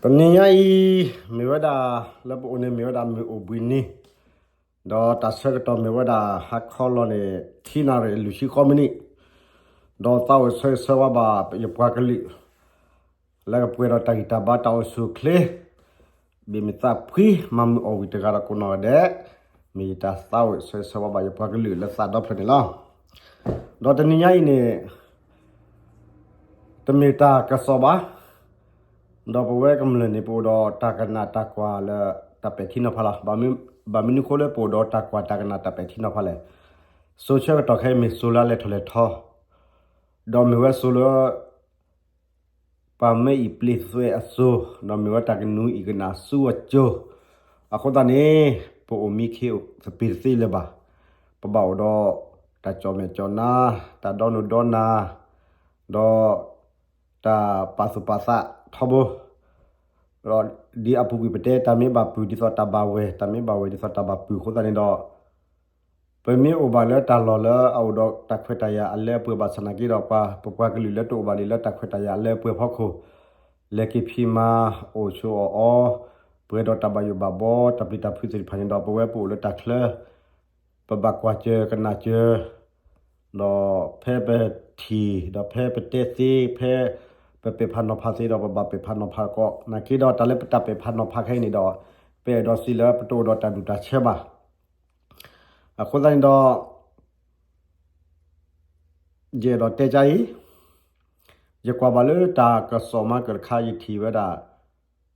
တနံၤညါအံၤ မ့ၢ်ဝဲဒၣ် လၢပအိၣ်န့ၣ် မ့ၢ်ဝဲဒၣ်မုၢ်အိၣ်ဘှံးနံၤ, ဒီးတၢ်ဆၢကတီၢ်မ့ၢ်ဝဲဒၣ် ဟါခီလီၤန့ၣ် ခံနၣ်ရံၣ်လွံၢ်ဆံဃိးမံးနံး, ဒီးသးအိၣ်ဆၢဂ့ၤဆၢဝါဘၣ်ယပှၤကလုာ် လၢကပှဲၤဒီးတၢ်ဂံၢ်တၢ်ဘါတၢ်အိၣ်ဆူၣ်အိၣ်ချ့, ဘၣ်မုာ်သးဖှံ မၤမုာ်အီၣ်ဝံၤတဂၤဒီးကိးနီၢ်ဂၤဒဲး, မ့ၢ်ယတၢ်သးအိၣ်ဆၢဂ့ၤဆၢဝါဘၣ်ယပှၤကလုာ်လၢသးဒီဖျၢၣ်န့ၣ်လီၤ. ဒီးတနံၤညါအံၤန့ၣ် တမ့ၢ်တၢ်ကစီၣ်ဘၣ်, ဒီးပဝဲကမျၢၢ်န့ၣ် ပအိၣ်ဒီးတၢ်ကနၣ်တၢ်ကွၢ်လၢတၢ်ပဲာ်ထံနီၤဖးလီၤ. ဘၣ်မနုၤအဃိလၢပအိၣ်ဒီးတၢ်ကွၢ်တၢ်ကနၣ်တၢ်ပဲာ်ထံနီၤဖးလဲၣ်. စိၤဆၢကတီၢ်ခဲအံၤမ့ၢ်စိၤလၢအလဲၤထီၣ်လဲၤထီ, ဒီးမ့ၢ်ဝဲစိၤလၢ ပှၤမၢအံၤပျ့ၤသွဲၣ်အစိၤ, ဒီးမ့ၢ်ဝဲတၢ်ကနူၤအံၤကနၣ်ဆူအစိၤ, အဃိသတးန့ၣ် ပအိၣ်မံခ့သပ့ၤတသ့လၢၤဘၣ်. ပဘၣ်အိၣ်ဒီးတၢ်ကၠီၣ်မဲာ်ကၠီၣ်နါ, တၢ်ဒီနုာ်ဒီနၤ, ဒီးတၢ်ပာ်သူၣ်ပာ်သးထီဘိ, ဒီးဒ်အပူၤကွံာ်ပတဲ တၢ်မ့ၢ်ဘၣ်ပုၢ်ဒ်သိးတၢ်ဘၣ်ဝဲၢ်, တၢ်မ့ၢ်ဘၣ်ဝဲၢ်ဒ်သိးတၢ်ဘၣ်ပုၢ်အဃိသတးန့ၣ်ဒီး ပမ့ၢ်အိၣ်ဘၣ်လၢတၢ်လီၢ်လၢအအိၣ်ဒီးတၢ်ခွဲးတၢ်ယာ်အလၢအပှဲၤဘၣ်ဆၣ်နာ်က့ဒီး ပှၤပပှၤကလုာ်လၢတအိၣ်ဘၣ်ဒံးလၢတၢ်ခွဲးတၢ်ယာ်အလၢအပှဲၤအဖီခိၣ်, လဲၤက့ၤဖံးမၤ အိၣ်ဆိးအီၣ်အီ, ပှဲၤဒီးတၢ်ဘၣ်ယိၣ်ဘၣ်ဘီ တၢ်ပျံၤတၢ်ဖုးသ့ၣ်တဖၣ်န့ၣ်ဒီး ပဝဲပအိၣ်လၢတၢ်ချၢ ပဘၣ်ကွၢ်စၢၤကနၣ်စၢၤ, ဒီးဖဲပထံၣ် ဒီးဖဲပတဲသ့ ဖဲပပဲာ်ဖးနီၤဖးသ့ဒီး ပဘၣ်ပဲာ်ဖးနီၤဖးကီး နာ်က့ဒီးတၢ်လၢပတၢ်ပဲာ်ဖးနီၤဖးခဲအံၤန့ၣ်ဒီး ပအဲၣ်ဒိးစံးလၢပတအိၣ်ဒီးတၢ်ဒူၣ်တၢ်ဆၢဘၣ်. အဃိသတးန့ၣ်ဒီး ယအဲၣ်ဒိးတဲကါအံၤ, ယကွၢ်ဘၣ်လၢတၢ်ကစီၣ်မၤကၢၢ်တခါ ယထံၣ်ဝဲဒၣ်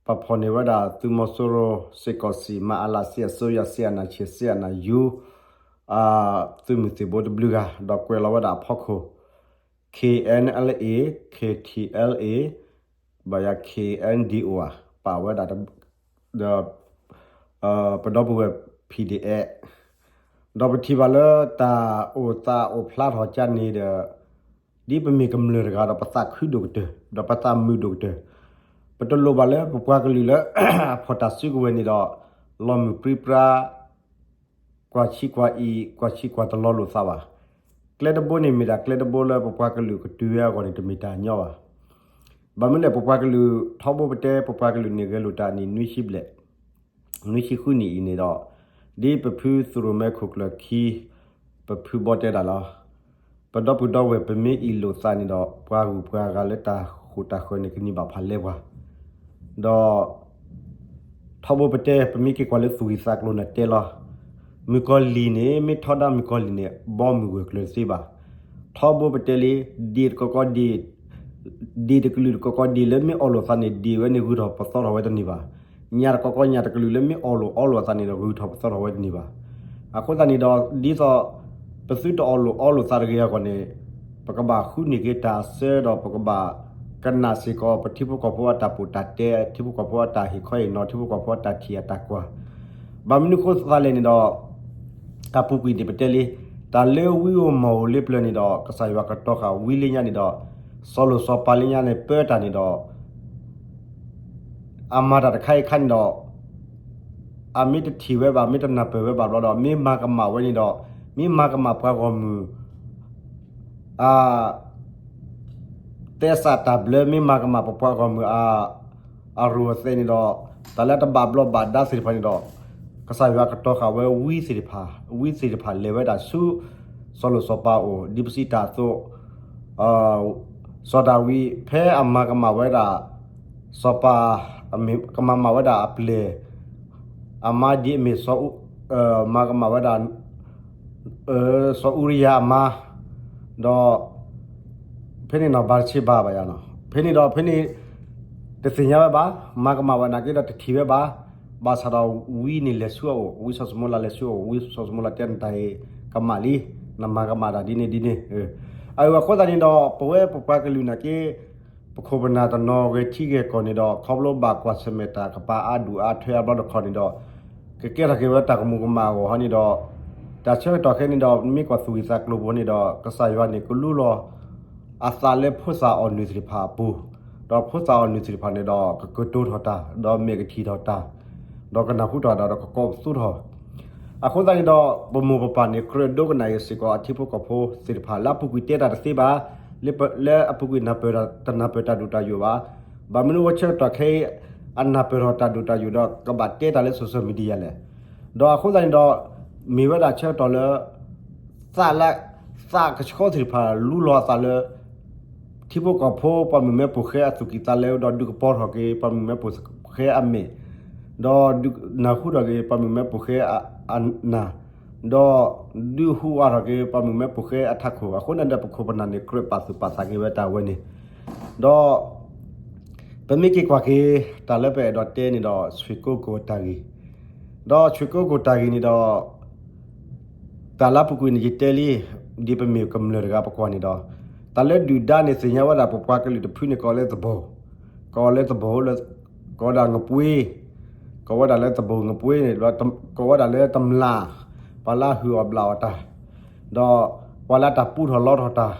ပာ်ဖှိၣ်န့ၢ်ဝဲဒၣ်သုးမီၤစိရိၤ စစ်ကောင်စီ မအလ စစ်အစိုးရ စစ်အာဏာရှင် စစ်အာဏာယူ သုးမုၢ်သံၣ်ဘိတဘျုးဂၤ ဒီးကွဲးလီၤဝဲဒၣ်အဖီခိၣ် KNLA KTLA ဘၣ်ယၤ KNDO ဧါ ပာ်ဝဲဒၣ် ဒီး ပဒီပုၢ်ဝဲၢ် PDF ဒီးပထံၣ်ဘၣ်လၢတၢ်အိၣ်သးအိၣ်ဖျါထီၣ်ကါန့ၣ်ဒီး ဒ်ပမ့ၢ်ကမျၢၢ်တဂၤဒီး ပသးခုဒိၣ်ကတၢၢ် ဒီးပသးမုာ်ဒိၣ်ကတၢၢ်, ပတလိၣ်ဘၣ်လၢပပှၤကလုာ်လၢ အဖီၣ်တၢ်စုကဝဲၤန့ၣ်ဒီး လီၤမုၢ်ပြံပြါ ကွၢ်ဆံကွၢ်အံၤ ကွၢ်ဆံကွၢ်တလီၤလိာ်သးဘၣ်. ကျဲတဘိန့ၣ်မ့ၢ်ဒၣ်ကျဲတဘိလၢပပှၤကလုာ်ကတုၤဝဲအဂီၢ်န့ၣ် တမ့ၢ်တၢ်ညီဘၣ်. ဘၣ်မနုၤလဲၣ် ပပှၤကလုာ် ထီဘိပတဲ ပပှၤကလုာ်န့ၣ်ဂဲၤလိာ်တၢ်နံၣ်နွံဆံဘျဲၣ် နွံဆံဃုနံၣ်အံၤန့ၣ်ဒီး ဒ်ပဖုသုးရိၣ်မဲခိၣ်ကျၢၢ်ခံ ပဖုဘီတဲဒၣ်လီၤ. ပဒီပုၢ်ဒီဝဲၢ် ပမ့ၢ်အ့ၣ်လိာ်သးန့ၣ်ဒီး ပှၤဂုၤပှၤဂၤလၢတၢ်ဃိၣ်တၢ်ဃၢၤန့ၣ် ကန့ၢ်ဘၣ်ဖးလဲပှၤ ဒီး ထီဘိပတဲ ပမ့ၢ်က့ၤကွၢ်လၢသူၣ်ဂံၢ်သးကျိၤန့ၣ်တဲလီၤ. မုၣ်ကီၤလံၢ်န့ၣ် မ့ၢ်ထီဒါမုၣ်ကီၤလံၢ်န့ၣ် ဘီမုၢ်ဂၢၢ်ကျၢၤတသ့ဘၣ်. ထီဘိပတဲလံ ဒ့ၣ်တကီကီဒ့ၣ် ဒ့ၣ်တကလုာ်တကီကီဒ့ၣ်လၢမ့ၢ်အီၣ်လိာ်သးန့ၣ် ဒ့ၣ်ဝဲန့ၣ်ဂုၤထီၣ်ပသီထီၣ်ဝဲတန့ၢ်ဘၣ်. ညၣ်တကီကီညၣ်တကလုာ်လၢမ့ၢ်အီၣ်လိာ်အီလိာ်အသးန့ၣ်ဒီး ဂုၤထီၣ်ပသီထီၣ်ဝဲတန့ၢ်ဘၣ်. အဃိသတးန့ၣ်ဒီး ဒ်သိး ပသုတအီၣ်လိာ်အီလိာ်သးတဂ့ၤအဂီၢ်န့ၣ် ပကဘၣ်ဃုန့ၢ်က့ၤတၢ်အစၢဒီး ပကဘၣ်ကနၣ်စ့ၢ်ကီး ပထံဖိကီၢ်ဖိအတၢ်ပိာ်တၢ်တဲ ထံဖိကီၢ်ဖိအတၢ်ဟ့ၣ်ခီဟ့ၣ်နီၤ ထံဖိကီၢ်ဖိအတၢ်ထံၣ်အတၢ်ကွၢ်. ဘၣ်မနုၤဃိသးလဲၣ်န့ၣ်ဒီး အပူၤကွံာ်န့ၣ်ပတဲလံ တၢ်လၢဝံဧိၤမီၢ်ဧိၤလၢပျၢၤန့ၣ်ဒီး ကစၢ်ယွၤကတီၤဃာ်ဝံလၢညါန့ၣ်ဒီး စီၤလိၣ်စီၤပၤလၢညါန့ၣ် ပၢတၢ်န့ၣ်ဒီး အမၤတၢ်တခါအံၤခါန့ၣ်ဒီး အမ့ၢ်တထံၣ်ဝဲဘၣ် မ့ၢ်တနၢ်ပၢၢ်ဝဲဘၣ်ဘျီဒီး မ့ၢ်မၤကမၣ်ဝဲန့ၣ်ဒီး မ့ၢ်မၤကမၣ်ပှၤဂီၢ်မုၢ် အ သဲစးတၢ်ဘျၢ မ့ၢ်မၤကမၣ်ပပှၤဂီၢ်မုၢ်အ အရူၢ်အသဲးန့ၣ်ဒီး တၢ်လၢတဘၣ်ဘျီးဘၣ်ဒါသ့ၣ်တဖၣ်န့ၣ်ဒီး ကစၢ်ယွၤကတီၤဃာ်ဝဲဝံသ့ၣ်တဖၣ် ဝံသ့ၣ်တဖၣ်လဲၤဝဲဒၣ်ဆူ စီၤလိၣ်စီၤပၤအအိၣ် ဒ်ပစံးတၢ်အသိး စီၤဒၤဝံး ဖဲအမၤကမၣ်ဝဲဒၣ် စီၤပၤ ကမၤမၣ်ဝဲဒၣ်အပျဲၢ် အမါဒ်အမ့ၢ် မၤကမၣ်ဝဲဒၣ် စီၤအူရံယၤအမါ ဒီး ဖဲန့ၣ်နီၤ ဘၤတဆ့ဘၤဘၣ်ယၤနီၤ ဖဲန့ၣ်ဒီးဖဲန့ၣ် တသ့ၣ်ညါဝဲဘၣ် မၤကမၣ်ဝဲနာ်က့ဒီးတထံၣ်ဝဲဘၣ် ဘၣ်ဆၣ်ဒီးဝံန့ၣ်လဲၤဆူအအိၣ် ဝံစီၤစမူၤလးလဲၤဆူအအိၣ် ဝံစီၤစမူၤလးတဲနတၢ်အံၤ ကမၣ်လံ နမၤကမၣ်တၢ်ဒ်န့ၣ်ဒ်န့ၣ် အအဃိသတးန့ၣ်ဒီး ပဝဲပပှၤကလုာ်နာ်က့ ပခိၣ်ပနၢ်တနီၤဂဲၤထံဂဲၤကီၢ်န့ၣ်ဒီး ခီဖျိဘၣ်ကွၢ်ဆၢၣ်မဲာ်တၢ်ကပၤအါဒူၣ်အါထွဲအါဘျီတခီၣ်န့ၣ်ဒီး ကကဲထီၣ်က့ၤဝဲတၢ်ကမူၤကမၣ်အဂီၢ်ဟီန့ၣ်ဒီး တၢ်ဆၢကတီၢ်ခဲအံၤန့ၣ်ဒီး မ့ၢ်ကွၢ်သူၣ်ဂံၢ်သးကျိၤပူၤန့ၣ်ဒီး ကစၢ်ယွၤန့ၣ်ကလူလီၤ အသးလၢဖိသၣ်အီၣ်နုၢ်သ့ၣ်တဖၣ်အပူၤ, ဒီးဖိသၣ်အီၣ်နုၢ်သ့ၣ်တဖၣ်န့ၣ်ဒီး ကကတိၤထီၣ်တၢ်, ဒီးမဲာ်ကထံၣ်ထီၣ်တၢ်, ဒီးကနၢ်ဟူထီၣ်တၢ်, ဒီးကကိးပသူထီၣ်. အဃိသတးန့ၣ်ဒီး ပမိၢ်ပပၢ်န့ၣ် ကြၢးဒိကနၣ်အံၤစ့ၢ်ကီး အထံဖိကီၢ်ဖိသ့ၣ်တဖၣ် လၢအပူၤကွံာ်တဲတၢ်တသ့ဘၣ်, လၢအပူၤကွံာ်နၢ်ပၢၢ်တၢ် တနၢ်ပၢၢ်တၢ်ဒူၣ်တၢ်ယိာ်ဘၣ်. ဘၣ်မနုၤအဃိဆၢကတီၢ်ခဲအံၤ အနၢ်ပၢၢ်ထီၣ်တၢ်ဒိၣ်တၢ်ယိာ်ဒီး ကဘၣ်တဲတၢ်လၢ social media လဲၣ်. ဒီးအဃိသတးန့ၣ်ဒီး မ့ၢ်ဝဲဒၣ်ဆၢကတီၢ်လၢ သးလၢ သးကဆှီထံၣ်တဖၣ်လူလီၤအသးလၢ ထံဖိကီၢ်ဖိပှၤမုၣ်မဲပိာ်ဃဲအသူၣ်ကံၢ်သးလဲ ဒီးဒုးကပီၤထီၣ်က့ၤ ပှၤမုၣ်မဲပိာ်ဃဲအမဲာ်, ဒီးဒုးနၢ်ဟူထီၣ်က့ၤ ပှၤမုၣ်မဲပိာ်ဃဲအနၢ်, ဒီးဒုးဟူးအါထီၣ်က့ၤ ပှၤမုၣ်မဲပိာ်ဃဲအထးခိၣ်. အဃိန့ၣ်ဒီး ပခိၣ်ပနၢ်န့ၣ် ကြၢးပာ်သူၣ်ပာ်သးက့ၤဝဲတၢ်ဝဲန့ၣ်, ဒီး ပမ့ၢ်က့ၤကွၢ်က့ၤ တၢ်လၢပအဲၣ်ဒိးတဲန့ၣ်ဒီး ဆွ့ၣ်ကိကိၣ်တၢ်ဂ့ၢ်, ဒီးဆွ့ၣ်ကိကိၣ်တၢ်ဂ့ၢ်န့ၣ်ဒီး တၢ်လၢအပူၤကွံာ်န့ၣ် ယတဲလံ, ဒ်ပမ့ၢ်ကမျၢၢ်တဂၤပကွၢ်န့ၣ်ဒီး တၢ်လၢဒုၣ်ဒါန့ၣ် သ့ၣ်ညါဝဲဒၣ် ပပှၤကလုာ်တဖုန့ၣ် ကိးလၢသဘိၣ်, ကိးလၢသဘိၣ်လၢ ကိးဝဲဒၣ်ငပှ့ၤ, ကိးဝဲဒၣ်လၢသဘိၣ်ငပှ့ၤန့ၣ် ကိးဝဲဒၣ်လၢတမျၢ်, ပှၤလၢအဟုၣ်အီၣ်ဘျၣ်အီၣ်တၢ်, ဒီးပှၤလၢအတၢ်ပူထီၣ်လီထီၣ်တၢ်,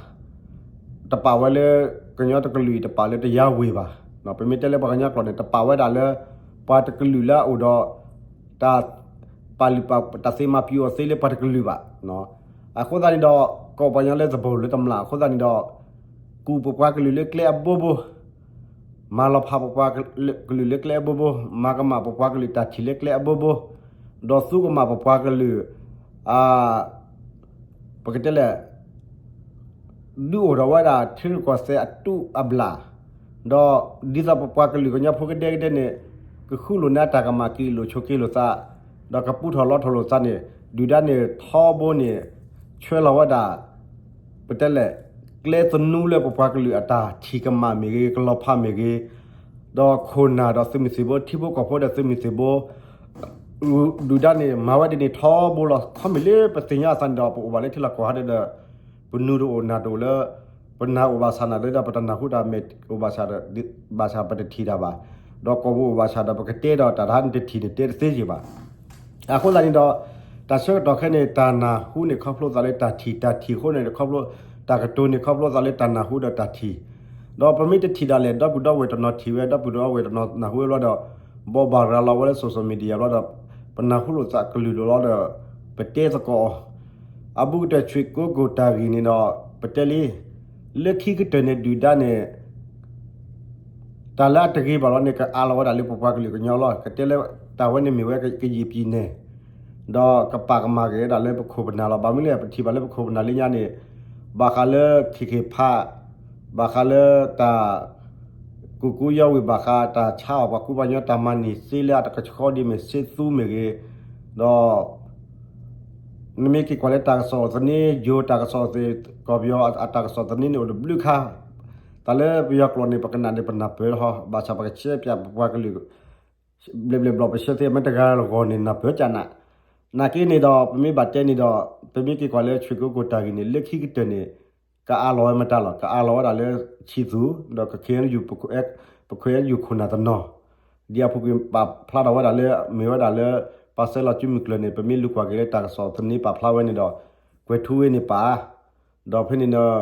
တပာ်ဝဲလၢ ကညီတကလုာ်အံၤ တပာ်လၢတယါဝ့ၤဘၣ်. ပမ့ၢ်တဲလၢပှၤကညီကျိာ်န့ၣ် တပာ်ဝဲဒၣ်လၢ ပှၤတကလုာ်လၢအအိၣ်ဒီး တၢ်ပာ်လုၢ်ပာ် တၢ်သ့မၤပျံၤအီၤသ့လၢပှၤတကလုာ်ဘၣ်. အဃိသတးန့ၣ်ဒီး ကိးပှၤကညီလၢသဘိၣ်လၢတမျၢ်အဃိသတးန့ၣ်ဒီး ကူၣ်ပပှၤကလုာ်လၢကျဲအဘိဘိ, မၤလီၤဖးပပှၤကလုာ်လၢကျဲအဘိဘိ, မၤကမၣ်ပပှၤကလုာ်တၢ်ထံၣ်လၢကျဲအဘိဘိ, ဒီးသူကမၣ်ပပှၤကလုာ် ပကတဲလဲၣ် ဒုးအိၣ်ထီၣ်ဝဲဒၣ်ထံရူၢ်ကီၢ်သဲးအတူးအဘျၣ်, ဒီးဒ်သိးပပှၤကလုာ်ကညီဖိကဒဲကဒဲန့ၣ် ကဃုလိာ်န့ၢ်အတၢ်ကမၣ် က့ၤလိာ်ဆိးက့လိာ်သး, ဒီးကပူထီၣ်လီထီၣ်လိာ်သးန့ၣ် ဒုၣ်ဒါန့ၣ်ထီဘိန့ၣ် ဆှၢလီၤဝဲဒၣ် ပတဲလဲၣ် ကျဲသနူလၢပပှၤကလုာ်အတၢ်ထံၣ်ကမၣ်မ့ၢ်ဂ့ၤ ကလီၤဖးမ့ၢ်ဂ့ၤ, ဒီးခိၣ်နၢ်ဒီးသုးမုၢ်သံၣ်ဘိ ထံဖိကီၢ်ဖိဒီးသုးမုၢ်သံၣ်ဘိ ဒုၣ်ဒါန့ၣ်မၤဝဲဒ်န့ၣ်ထီဘိလီၤ. ခီမ့ၢ်လၢပသ့ၣ်ညါအသးန့ၣ်ဒီး ပအိၣ်ဘၣ်လၢထံလီၢ်ကီၢ်ဟးဒီး ပနူၤတအိၣ်နၢ်တအိၣ်လၢ ပနၢ်အိၣ်ဘၣ်ဆၣ်နၤလၢဒီး ပတနၢ်ဟူတၢ်မဲာ်အိၣ်ဘၣ်ဆၣ်ဒီး ဘၣ်ဆၣ်ပတထံၣ်တၢ်ဘၣ်, ဒီးကီၢ်ပူၤအိၣ်ဘၣ်ဆၣ်ဒီး ပကတဲဒီးတၢ်တဟါန့ၣ်တထံၣ်န့ၣ်တဲတသ့က့ၤဘၣ်. အဃိသတးန့ၣ်ဒီး တၢ်ဆၢကတီၢ်ခဲအံၤန့ၣ် တၢ်နၢ်ဟူန့ၣ်ခီဖျိသးလၢတၢ်ထံၣ်, တၢ်ထံၣ်အဃိန့ၣ်ခီဖျိ, တၢ်ကတိၤန့ၣ် ခီဖျိသးလၢတၢ်နၢ်ဟူဒီးတၢ်ထံၣ်, ဒီးပမ့ၢ်တထံၣ်ဒၣ်လဲာ် ဒီပုၢ်ဒီဝဲၢ်တနီၤထံၣ်ဝဲ ဒီပုၢ်ဒီဝဲၢ်တနီၤနၢ်ဟူဝဲဘျီဒီး ဘိးဘၣ်ရၤလီၤဝဲလၢ social media ဘျီဒီး ပနၢ်ဟူလိာ်သးကလုာ်ဒိၣ်လီၤဒီး ပတဲသကိးအီၤ, အဘူးကတၢၢ်ဆွ့ၣ်ကိကိၣ်တၢ်ဂ့ၢ်န့ၣ်ဒီး ပတဲလံ, လၢခံကတၢၢ်န့ၣ်ဒုၣ်ဒါန့ၣ် တၢ်လၢအတဂ့ၤဘၣ်လီၤန့ၣ် ကအးလီၤဝဲဒၣ်လၢပပှၤကလုာ်ကညီလီၤ. ကတဲလၢတၢ်ဝဲန့ၣ်မ့ၢ်ဝဲကယံာ်ပံၤနဲၣ် ဒီးကပာ်ကမၣ်က့ၤဝဲဒၣ်လၢပခိၣ်ပနၢ်လီၤ. ဘၣ်မနုၤလဲၣ် ပထံၣ်ဘၣ်လၢပခိၣ်ပနၢ်လၢညါန့ၣ် ဘၣ်ဃးလၢ ခ့ၣ်ခ့ၣ်ဖး, ဘၣ်ဃးလၢတၢ် ကူကူယီဝံၤ ဘၣ်ဃးတၢ်ဆါအီၣ်ပှၤကူပှၤကညီ တၢ်မၤန့ၢ်သ့လၢအတကဆှီဒ်မ့ၢ်စ့သူမ့ၢ်ဂ့ၤ, ဒီး နမ့ၢ်က့ၤကွၢ်လၢတၢ်ကစီၣ်သန့ ယိၤတၢ်ကစီၣ်သ့ ကီၢ်ပယီၤအတၢ်ကစီၣ်သန့န့ၣ် အိၣ်တဘျုးခါ, တၢ်လၢပယီၤကျိာ်န့ၣ် ပကနၣ်န့ၣ် ပနၢ်ပၢၢ်လီၤ, ဘၣ်ဆၣ်ပကဆှဲပၠးပပှၤကလုာ် ဘျဲၣ်ဘျဲၣ်ဘျီ ပဆှၢသ့မ့ၢ်တဂၤလၢဂီၢ်န့ၣ် နၢ်ပၢၢ်ကနၣ်. နာ်က့န့ၣ်ဒီး ပမ့ၢ်ဘၣ်တဲန့ၣ်ဒီး ပမ့ၢ်က့ၤကွၢ်လၢဆွ့ၣ်ကိကိၣ်တၢ်ဂ့ၢ်န့ၣ် လၢခံကတၢၢ်န့ၣ် ကအးလီၤဝဲမတၤလီၤ. ကအးလီၤဝဲဒၣ်လၢဆံးသူၣ် ဒီးကခ့ၣ်အဲၣ်ယူၣ် ပခွဲးယူၣ်ခိၣ်နၢ်တနီၤ, ဒ်အပူၤကွံာ်ပာ်ဖျါထီၣ်ဝဲဒၣ်လၢ မ့ၢ်ဝဲဒၣ်လၢ ပှၤဆဲးလီၤစုမုၢ်ကျၢၢ်န့ၣ် ပမ့ၢ်လူၤကွၢ်က့ၤလၢတၢ်ကစီၣ်သန့ပာ်ဖျါဝဲန့ၣ်ဒီး ကွဲၤထူဝ့န့ၣ်ပာ်, ဒီးဖဲန့ၣ်ဒီး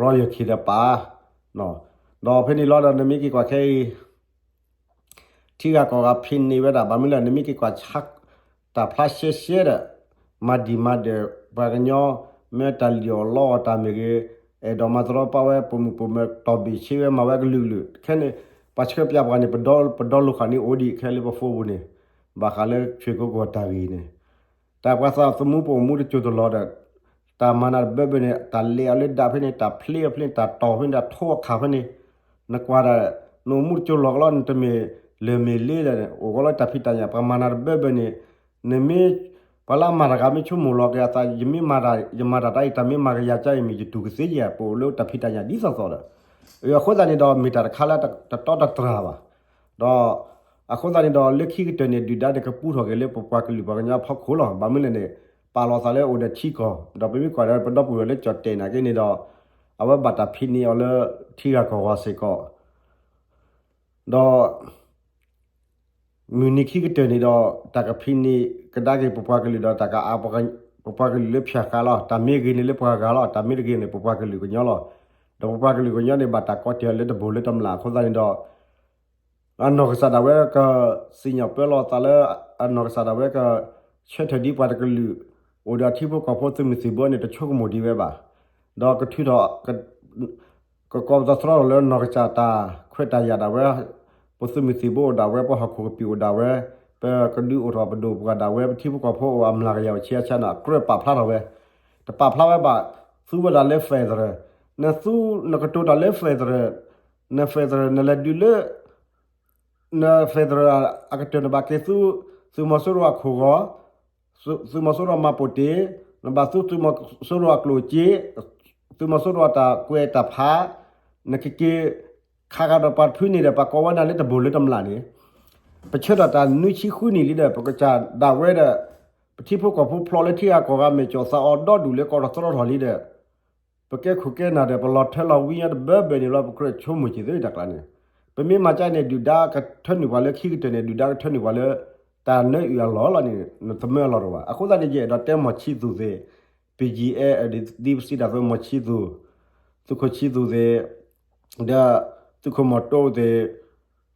ရီယၢၢ်ခ့ၣ်ဒီးပာ်, ဒီးဖဲန့ၣ်လီၤဒီး နမ့ၢ်က့ၤကွၢ်ခဲအံၤ ထံဂၤကီၢ်ဂၤဖံးန့ၢ်ဝဲဒၣ် ဘၣ်မနုၤလဲၣ် နမ့ၢ်က့ၤကွၢ်ဆါ တၢ်ဖျါရှဲရှဲဒီး မၤဒံၣ်မၤဒၢၣ် ပှၤကညီ မ့ၢ်တၢ်လံၣ်အီၣ်လီအီၣ်တၢ်မ့ၢ်ဂ့ၤ, အဲၣ်ဒိးမၤတရီပာ်ဝဲ ပိာ်မုၣ်ပိာ်မၢၤ တီၢ်ဘ့ၣ်ဆ့ဝဲ မၤဝဲကလုာ်ကလုာ် ခဲန့ၣ် ပှၤဆှၢပၠးပှၤန့ၣ် ပဒီလိာ်ဃာ်န့ၣ်အိၣ်ဒံးခဲလၢပ Facebook ပူၤန့ၣ်, ဘၣ်ဃးလၢဆွ့ၣ်ကိကိၣ်တၢ်ဂ့ၢ်န့ၣ် တၢ်ပှၤသးသမူပအိၣ်မူတစိၢ်တလီၢ်ဒီး တၢ်မၤနၤတဘၢဘၢန့ၣ် တၢ်လဲၤအီၤလၢဒၣ်ဖဲန့ၣ် တၢ်ဖျ့အီၤဖဲန့ၣ် တၢ်တီၢ်ဖဲန့ၣ် တၢ်ထိအခၣ်ဖဲန့ၣ်, နကွၢ်ဒၣ် နအိၣ်မူတစိၢ်လီၢ်ကလီ နတမ့ၢ်လၢၢ်မ့ၢ်လ့ဒီး အိၣ်ကလီတၢ်ဖံးတၢ်ညၣ် ပှၤမၤနၤတဘၢဘၢန့ၣ်, နမ့ၢ် ပှၤလၢအမၤတၢ်တဂၤမ့ၢ်ဆိကမိၣ်လီၤက့ၤအသး ယမ့ၢ်မၤတၢ် ယမၤတၢ်တၢ်အံၤ တၢ်မ့ၢ်မၤကယၤကါအံၤမ့ၢ် ယတူၢ်ကသ့ဧါ ပအိၣ်လၢတၢ်ဖံးတၢ်ညၣ်ဒ်သိးသိးဒီး, အဃိသတးန့ၣ်ဒီး မ့ၢ်တၢ်တခါလၢတတီတတြၢ်ဘၣ် ဒီး အဃိသတးန့ၣ်ဒီး လၢခံကတၢၢ်န့ၣ် ဒုၣ်ဒါန့ၣ် ကပူထီၣ်က့ၤလၢပပှၤကလုာ်ပှၤကညီအဖီခိၣ်လီၤ. ဘၣ်မနုၤလဲၣ်န့ၣ် ပာ်လီၤသးလၢအိၣ်ဒီးထံကီၢ် ဒီးပမ့ၢ်ကွၢ်ဒီးပဒီပုၢ်ဝဲၢ်လၢကၠီၣ်တဲာ်နာ်က့န့ၣ်ဒီး အဝဲဘၣ်တၢ်ဖံးန့ၢ်အီၤလၢထံဂၤကီၢ်ဂၤစ့ၢ်ကီး ဒီး မုၢ်နံၤခံကတၢၢ်န့ၣ်ဒီး တၢ်ကဖံးန့ၢ်ကဒါက့ၤပပှၤကလုာ်ဒီး တၢ်ကအါ ပပှၤကလုာ်လၢဖၠၣ်ဃးလီၤ. တၢ်မ့ၢ်ဂ့ၤန့ၣ်လၢပှၤဂၤလီၤ. တၢ်မ့ၢ်တဂ့ၤန့ၣ် ပပှၤကလုာ်ကညီလီၤ. ဒီးပပှၤကလုာ်ကညီန့ၣ် ဘၣ်တၢ်ကိးတ့ၢ်အီၤလၢတဘိၣ်လၢတမျၢ်အဃိသတးန့ၣ်ဒီး အနီၢ်ကစၢ်ဒၣ်ဝဲက စံၣ်ညီၣ်ပၢလီၤသးလၢ အနီၢ်ကစၢ်ဒၣ်ဝဲက ဆၢထၢၣ်ဒ်ပှၤတကလုာ် အိၣ်ဒီးထံဖိကီၢ်ဖိသုးမုၢ်သံၣ်ဘိန့ၣ် တဆိကမိၣ်ဒံးဝဲဘၣ်. ဒီးကထုးထီၣ် ကကိးပသီသရီထီၣ်လၢနီၢ်ကစၢ်တၢ်ခွဲးတၢ်ယာ်ဒၣ်ဝဲ ပသုးမုၢ်သံၣ်ဘိအိၣ်ဒၣ်ဝဲ ပဟီၣ်ခိၣ်ကပံာ်အိၣ်ဒၣ်ဝဲ, ပကဒုးအိၣ်ထီၣ်ပဒိၣ်ပှၢ်ဒၣ်ဝဲ ပထံဖိကီၢ်ဖိအိၣ်အမျးကယၤအိၣ်ဆံအဆၢန့ၣ် ကြၢးပာ်ဖျါထီၣ်ဝဲ, တပာ်ဖျါဝဲဘၣ်, သူဝဲဒၣ်လၢ federal, နသူ နကတိၤတၢ်လၢ federal, န federal နလဲၤဒုးလၢ န federal အကတၢၢ်န့ၣ်ဘၣ်က့ၤသူ သုးမီၤစိရိၤအခိၣ်ဂီၤ, သုးမီၤစိရိၤမၤပိာ်တ့ၢ်, နဘၣ်သူသုးမီၤစိရိၤအကျိၣ်အစ့, သုးမီၤစိရိၤအတၢ်ကွဲးတၢ်ဖး, နကက့ၤခးဂၤဒီးပှၤတဖုန့ၣ်ဒီး ပှၤကိးဝဲဒၣ်လၢတဘိၣ်လၢတမျၢ်န့ၣ်, ပဆၢထၢၣ်တၢ်နွံဆံဃုနံၣ်လံဒီး ပကစၢ်ဒၣ်ဝဲဒီး ပထံဖိကီၢ်ဖိဖျိးလၢထံဂၤကီၢ်ဂၤ မဲာ်ကၠီၣ်သးအီၤဒီဒူၣ်လၢကီၢ်ထီၣ်သရီထီၣ်လံဒီး ပကဲခိၣ်ကဲနၢ်ဒီး ပလီၤထၢလီၤဝံညီတဘၢဘၢန့ၣ်လီၤ. ပကြၢးဆိကမိၣ်က့ၤသုတၢ်ကျါန့ၣ်, ပမ့ၢ်မၤကၢန့ၣ် ဒုၣ်ဒါကထၢနုာ်ပှၤလၢခံကတၢၢ်န့ၣ် ဒုၣ်ဒါကထၢနုာ်ပှၤလၢ တၢ်နၢအုၣ်အလီၢ်လီၤန့ၣ် နသမၢအလီၢ်တအိၣ်ဘၣ်. အဃိသတးန့ၣ် ယအဲၣ်ဒိးတဲမီၢ်ဆံသူၣ်သ့ၣ်, ပယံၤအဲၣ်ဒ်ပစံးတၢ်သိးမီၢ်ဆံသူၣ်, သုးခိၣ်ဆံသူၣ်သ့ၣ်, ဒီးသုးခိၣ်မီၢ်တိသ့ၣ်,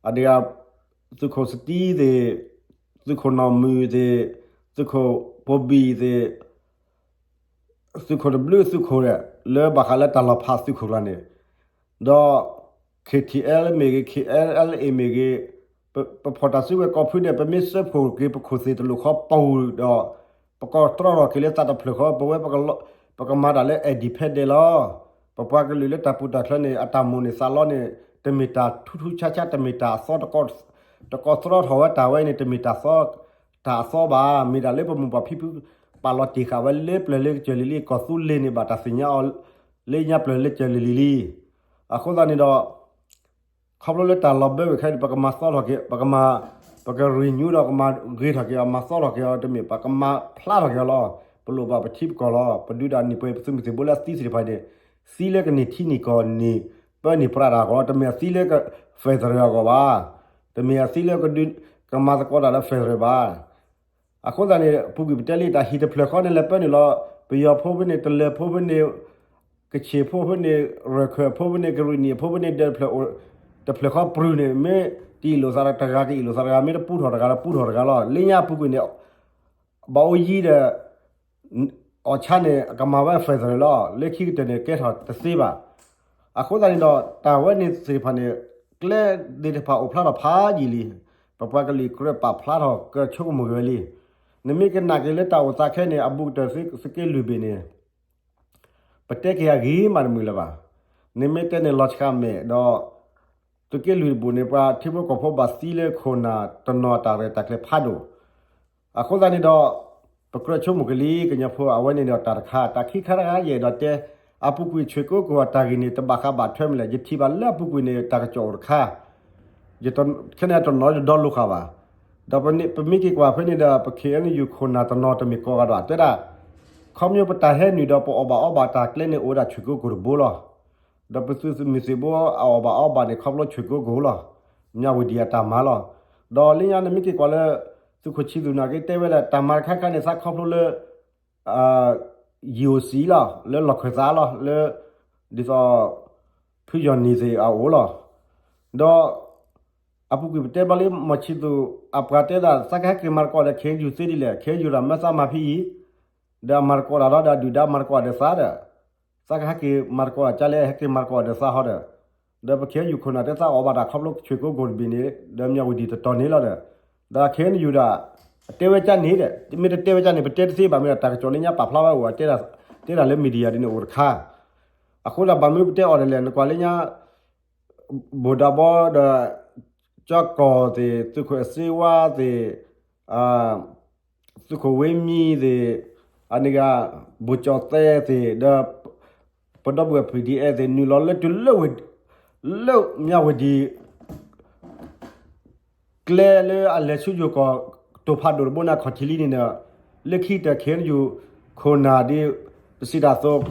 အဒ့ သုးခိၣ်စတံသ့ၣ်, သုးခိၣ်နီၢ်မုၢ်သ့ၣ်, သုးခိၣ်ပိဘံၣ်သ့ၣ်, သုးခိၣ်တဘျုးသုးခိၣ် လၢဘၣ်ဃးလၢတၢ်လီၤဖးသုးခိၣ်ကျါန့ၣ်, ဒီး ခ့ထံအဲလ် မ့ၢ်ဂ့ၤ, ခ့အဲလ်အဲလ်အ့ၣ် မ့ၢ်ဂ့ၤ, ပဖီၣ်တၢ်စုကဝဲၤကိးဖုဒဲး ပမ့ၢ်စၢဖှိၣ်က့ၤပခိၣ်သ့ၣ်တလိၣ်ဃီပူၤဒီး ပကီၢ်တြီထီၣ်က့ၤလၢသးတဖျၢၣ်ဃီ ပဝဲ ပကမၤတၢ်လၢ independent လီၤ. ပပှၤကလုာ်လၢတၢ်ပူၤတၢ်ချၢန့ၣ် အတၢ်မိၣ်န့ၢ်သးလီန့ၣ် တမ့ၢ်တၢ်ထူးထူးဆါဆါ တမ့ၢ်တၢ်အသီ တကီၢ်တြီထီၣ်ဝဲတၢ်ဝဲန့ၣ် တမ့ၢ်တၢ်သီ တၢ်အသီဘၣ်. မ့ၢ်ဒၣ်လၢပမိၢ်ပၢ်ဖံဖု ပာ်လီၤတ့ၢ်ဃာ်ဝဲလၢပျၢၤလၢကစၢၢ်လံၤလံၤ ကီၢ်သူလ့ၤန့ၣ် ဘၣ်တၢ်သ့ၣ်ညါအီၤ လၢညါပျၢၤလၢကစၢၢ်လံၤလံၤလံၤ. အဃိသတးန့ၣ်ဒီး ခီဖျိလၢတၢ်လီၤဘၢဝဲခဲအံၤ ပကမၤသီထီၣ်က့ၤ ပကမၤ ပက renew ဒီးကမၤဂ့ၤထီၣ်က့ၤအီၤ မၤသီထီၣ်က့ၤအီၤ တမ့ၢ်ပကမၤဖျါထီၣ်က့ၤအီၤလီၤ. ပလိၣ်ဘၣ်ပထံပကီၢ်လီၤ. ပဒုးဒၣ်နံၣ်ပှဲၤ ပသုးမုၢ်သံၣ်ဘိလၢအသံသ့ၣ်တဖၣ်န့ၣ် သံလၢကန့ၢ်ထံန့ၢ်ကီၢ်န့ၣ် ပၢန့ၢ်ပြးတၢ်အဂီၢ် တမ့ၢ်အသံလၢ federal အဂီၢ်ဘၣ်. တမ့ၢ်အသံလၢကဒုး ကမၤသကိးတၢ်လၢ federal ဘၣ်. အဃိသတးန့ၣ် ပူၤကွံာ်ပတဲလံ တၢ်ဟံၣ်တဖျၢၣ်ဃီန့ၣ် လဲၤပၢန့ၢ်လီၤ ပယီၤဖိဖဲန့ၣ် တလၢၤဖိဖဲန့ၣ် ကဆ့ၣ်ဖိဖဲန့ၣ် ရၢၢ်ခၢၣ်ဖိဖဲန့ၣ် ကရံၣ်နံၣ်ဖိဖဲန့ၣ် ဒီးတဖျၢၣ် တဖျၢၣ်ဃီပြူၤန့ၣ် မ့ၢ်တအ့ၣ်လိာ်သးတဂၤ ကအ့ၣ်လိာ်သးတဂၤ မ့ၢ်တပူထီၣ်တဂၤဒီးပူထီၣ်တဂၤလီၤ. လၢညါအပူၤကွံာ်န့ၣ် ဘၣ်အိၣ်ယံၤဒီး အီၣ်ဆါန့ၣ် ကမၤဝဲ federal လီၤ. လၢခံကတၢၢ်န့ၣ် ကဲထီၣ်တသ့ဘၣ်. အဃိသတးန့ၣ်ဒီး တၢ်ဝဲန့ၣ်သ့ၣ်တဖၣ်န့ၣ် ကျဲသ့ၣ်တဖၣ်အိၣ်ဖျါထီၣ်ဖးယံာ်လံ. ပပှၤကလုာ်ကြၢးပာ်ဖျါထီၣ် ကြၢးဆိကမိၣ်က့ၤဝဲလံ. နမ့ၢ်ကနၣ်က့ၤလၢတၢ်အိၣ်သးခဲအံၤန့ၣ် အဘူးကတၢၢ်သုးက့လွံၢ်ဘ့ၣ်န့ၣ် ပတဲက့ၤအဂ့ၤမးတမုာ်လၢၤဘၣ်. နမ့ၢ်တဲန့ၣ်လီၤဆှးမဲာ်ဒီး သုးက့လွံၢ်တဘ့ၣ်န့ၣ် ပှၤထံဖိကီၢ်ဖိဘၣ်သံလၢခိၣ်နၢ်တနီၤအတၢ်ရဲၣ်တၢ်ကျဲၤဖးဒိၣ်. အဃိသတးန့ၣ်ဒီး ပကြၢးဆိကမိၣ်က့ၤလံ ကညီဖိ အဝဲန့ၣ်ဒီးတၢ်တခါ တၢ်ခံခါတခါ ယအဲၣ်ဒိးတဲ အပူၤကွံာ်ဆွ့ၣ်ကိကိၣ်အတၢ်ဂ့ၢ်န့ၣ် တဘၣ်ဃးဘၣ်ထွဲမနုၤလဲၣ် ယထံၣ်ဘၣ်လၢအပူၤကွံာ်န့ၣ် တၢ်ကစီၣ်အိၣ်တခါ ယ ခဲန့ၣ်တနီၤတဒီလိာ်ဃာ်ဘၣ်. ဒီးပမ့ၢ်က့ၤကွၢ်ဖဲန့ၣ်ဒီး ပ ခ့ၣ်အဲၣ်ယူၣ် ခိၣ်နၢ်တနီၤတမ့ၢ်ကိးဂၤဒီး တဲဒၣ် ခီဖျိပတၢ်ဟဲနုာ်ဒီးပအီၣ်ဘၣ်အီဘၣ်တၢ်ကျဲန့ၣ် အိၣ်ဝဲဒၣ်ဆွ့ၣ်ကိကိၣ်တဘိလီၤ. ဒီးပသုးမုၢ်သံၣ်ဘိအအီၣ်ဘၣ်အီဘၣ်န့ၣ် ခီဖျိဆွ့ၣ်ကိကိၣ်လီၤ. မၠးဝတံၤအတၢ်မၤလီၤ. ဒီးလၢညါနမ့ၢ်က့ၤကွၢ်လၢ သုးခိၣ်ဆံသူၣ်နာ်က့တဲဝဲဒၣ် တၢ်မၤတခါခါန့ၣ် သးခီဖျိလၢ ယံၣ်အိၣ်စံလီၤ လၢလီၢ်ခၢၣ်သးလီၤ လၢ ဒ်သိး ဖုယီၢ်နံၣ်သ့ၣ်အအိၣ်လီၤ. ဒီး အပူၤကွံာ်ပတဲဘၣ်လံ မီၢ်ဆံသူၣ် အပှၤတဲဒၣ် သးကဟဲက့ၤမၤသကိးဒီး ခ့ၣ်အဲၣ်ယူၣ်သ့ဒ်လဲၣ် ခ့ၣ်အဲၣ်ယူၣ်ဒီးမၢသးမၤဖဲအံၤ ဒီးအမၤသကိးတၢ်ဒီး ဒုၣ်ဒါမၤသကိးဒီးသးဒီး သးကဟဲက့ၤမၤသကိးဒီး ကလဲၣ်ဟဲက့ၤမၤသကိးဒီးသးဟီဒီး ဒီးပ ခ့ၣ်အဲၣ်ယူၣ် ခိၣ်နၢ်တဲသးအီၣ်ဘၣ်တၢ်ခီဖျိဆွ့ၣ်ကိကိၣ်တဘ့ၣ်န့ၣ် ဒီးမၠးဝတံၤတတီၤန့ၣ်လီၤဒီး ဒီးခ့ၣ်အဲၣ်ယူၣ်ဒီး တဲဝဲကၢ်န့ၣ်ဒီး မ့ၢ်တတဲဝဲကၢ်န့ၣ် ပတဲတသ့ဘၣ် မ့ၢ်ဒီးတၢ်ကစီၣ်လၢညါပာ်ဖျါဝဲအိၣ် တဲဒၣ်လၢ media ဒ်န့ၣ်အိၣ်တခါ အဃိသတးဘၣ်မနုၤပတဲအီၤဒ်လဲၣ် နကွၢ်လၢညါ ဘိၣ်ဒးဘီဒီး ကၠီကီၢ်သ့ၣ် သုးခိၣ်အစ့ဝါသ့ၣ် သုးခိၣ်ဝ့မံသ့ၣ် အန့ၣ်ဂ့ၤ ဘိၣ်ကၠီၣ်သဲသ့ၣ် ဒီး ပဒီပုၢ်ဝဲၢ် ပံၣ်ဒံၣ်အဲၣ်သ့ၣ် နုာ်လီၤလၢတုၤလၢဝ့ၢ် လၢမၠးဝတံၤ ကျဲလၢအလဲၤဆူယိၤကီၢ် တိာ်ဖးဒိၣ်တဘိန့ၣ် ခီၣ်ထံးလံန့ၣ်ဒီး လၢခံကတၢၢ် ခ့ၣ်အဲၣ်ယူၣ် ခိၣ်နၢ်ဒ် ပစံးတၢ်သိး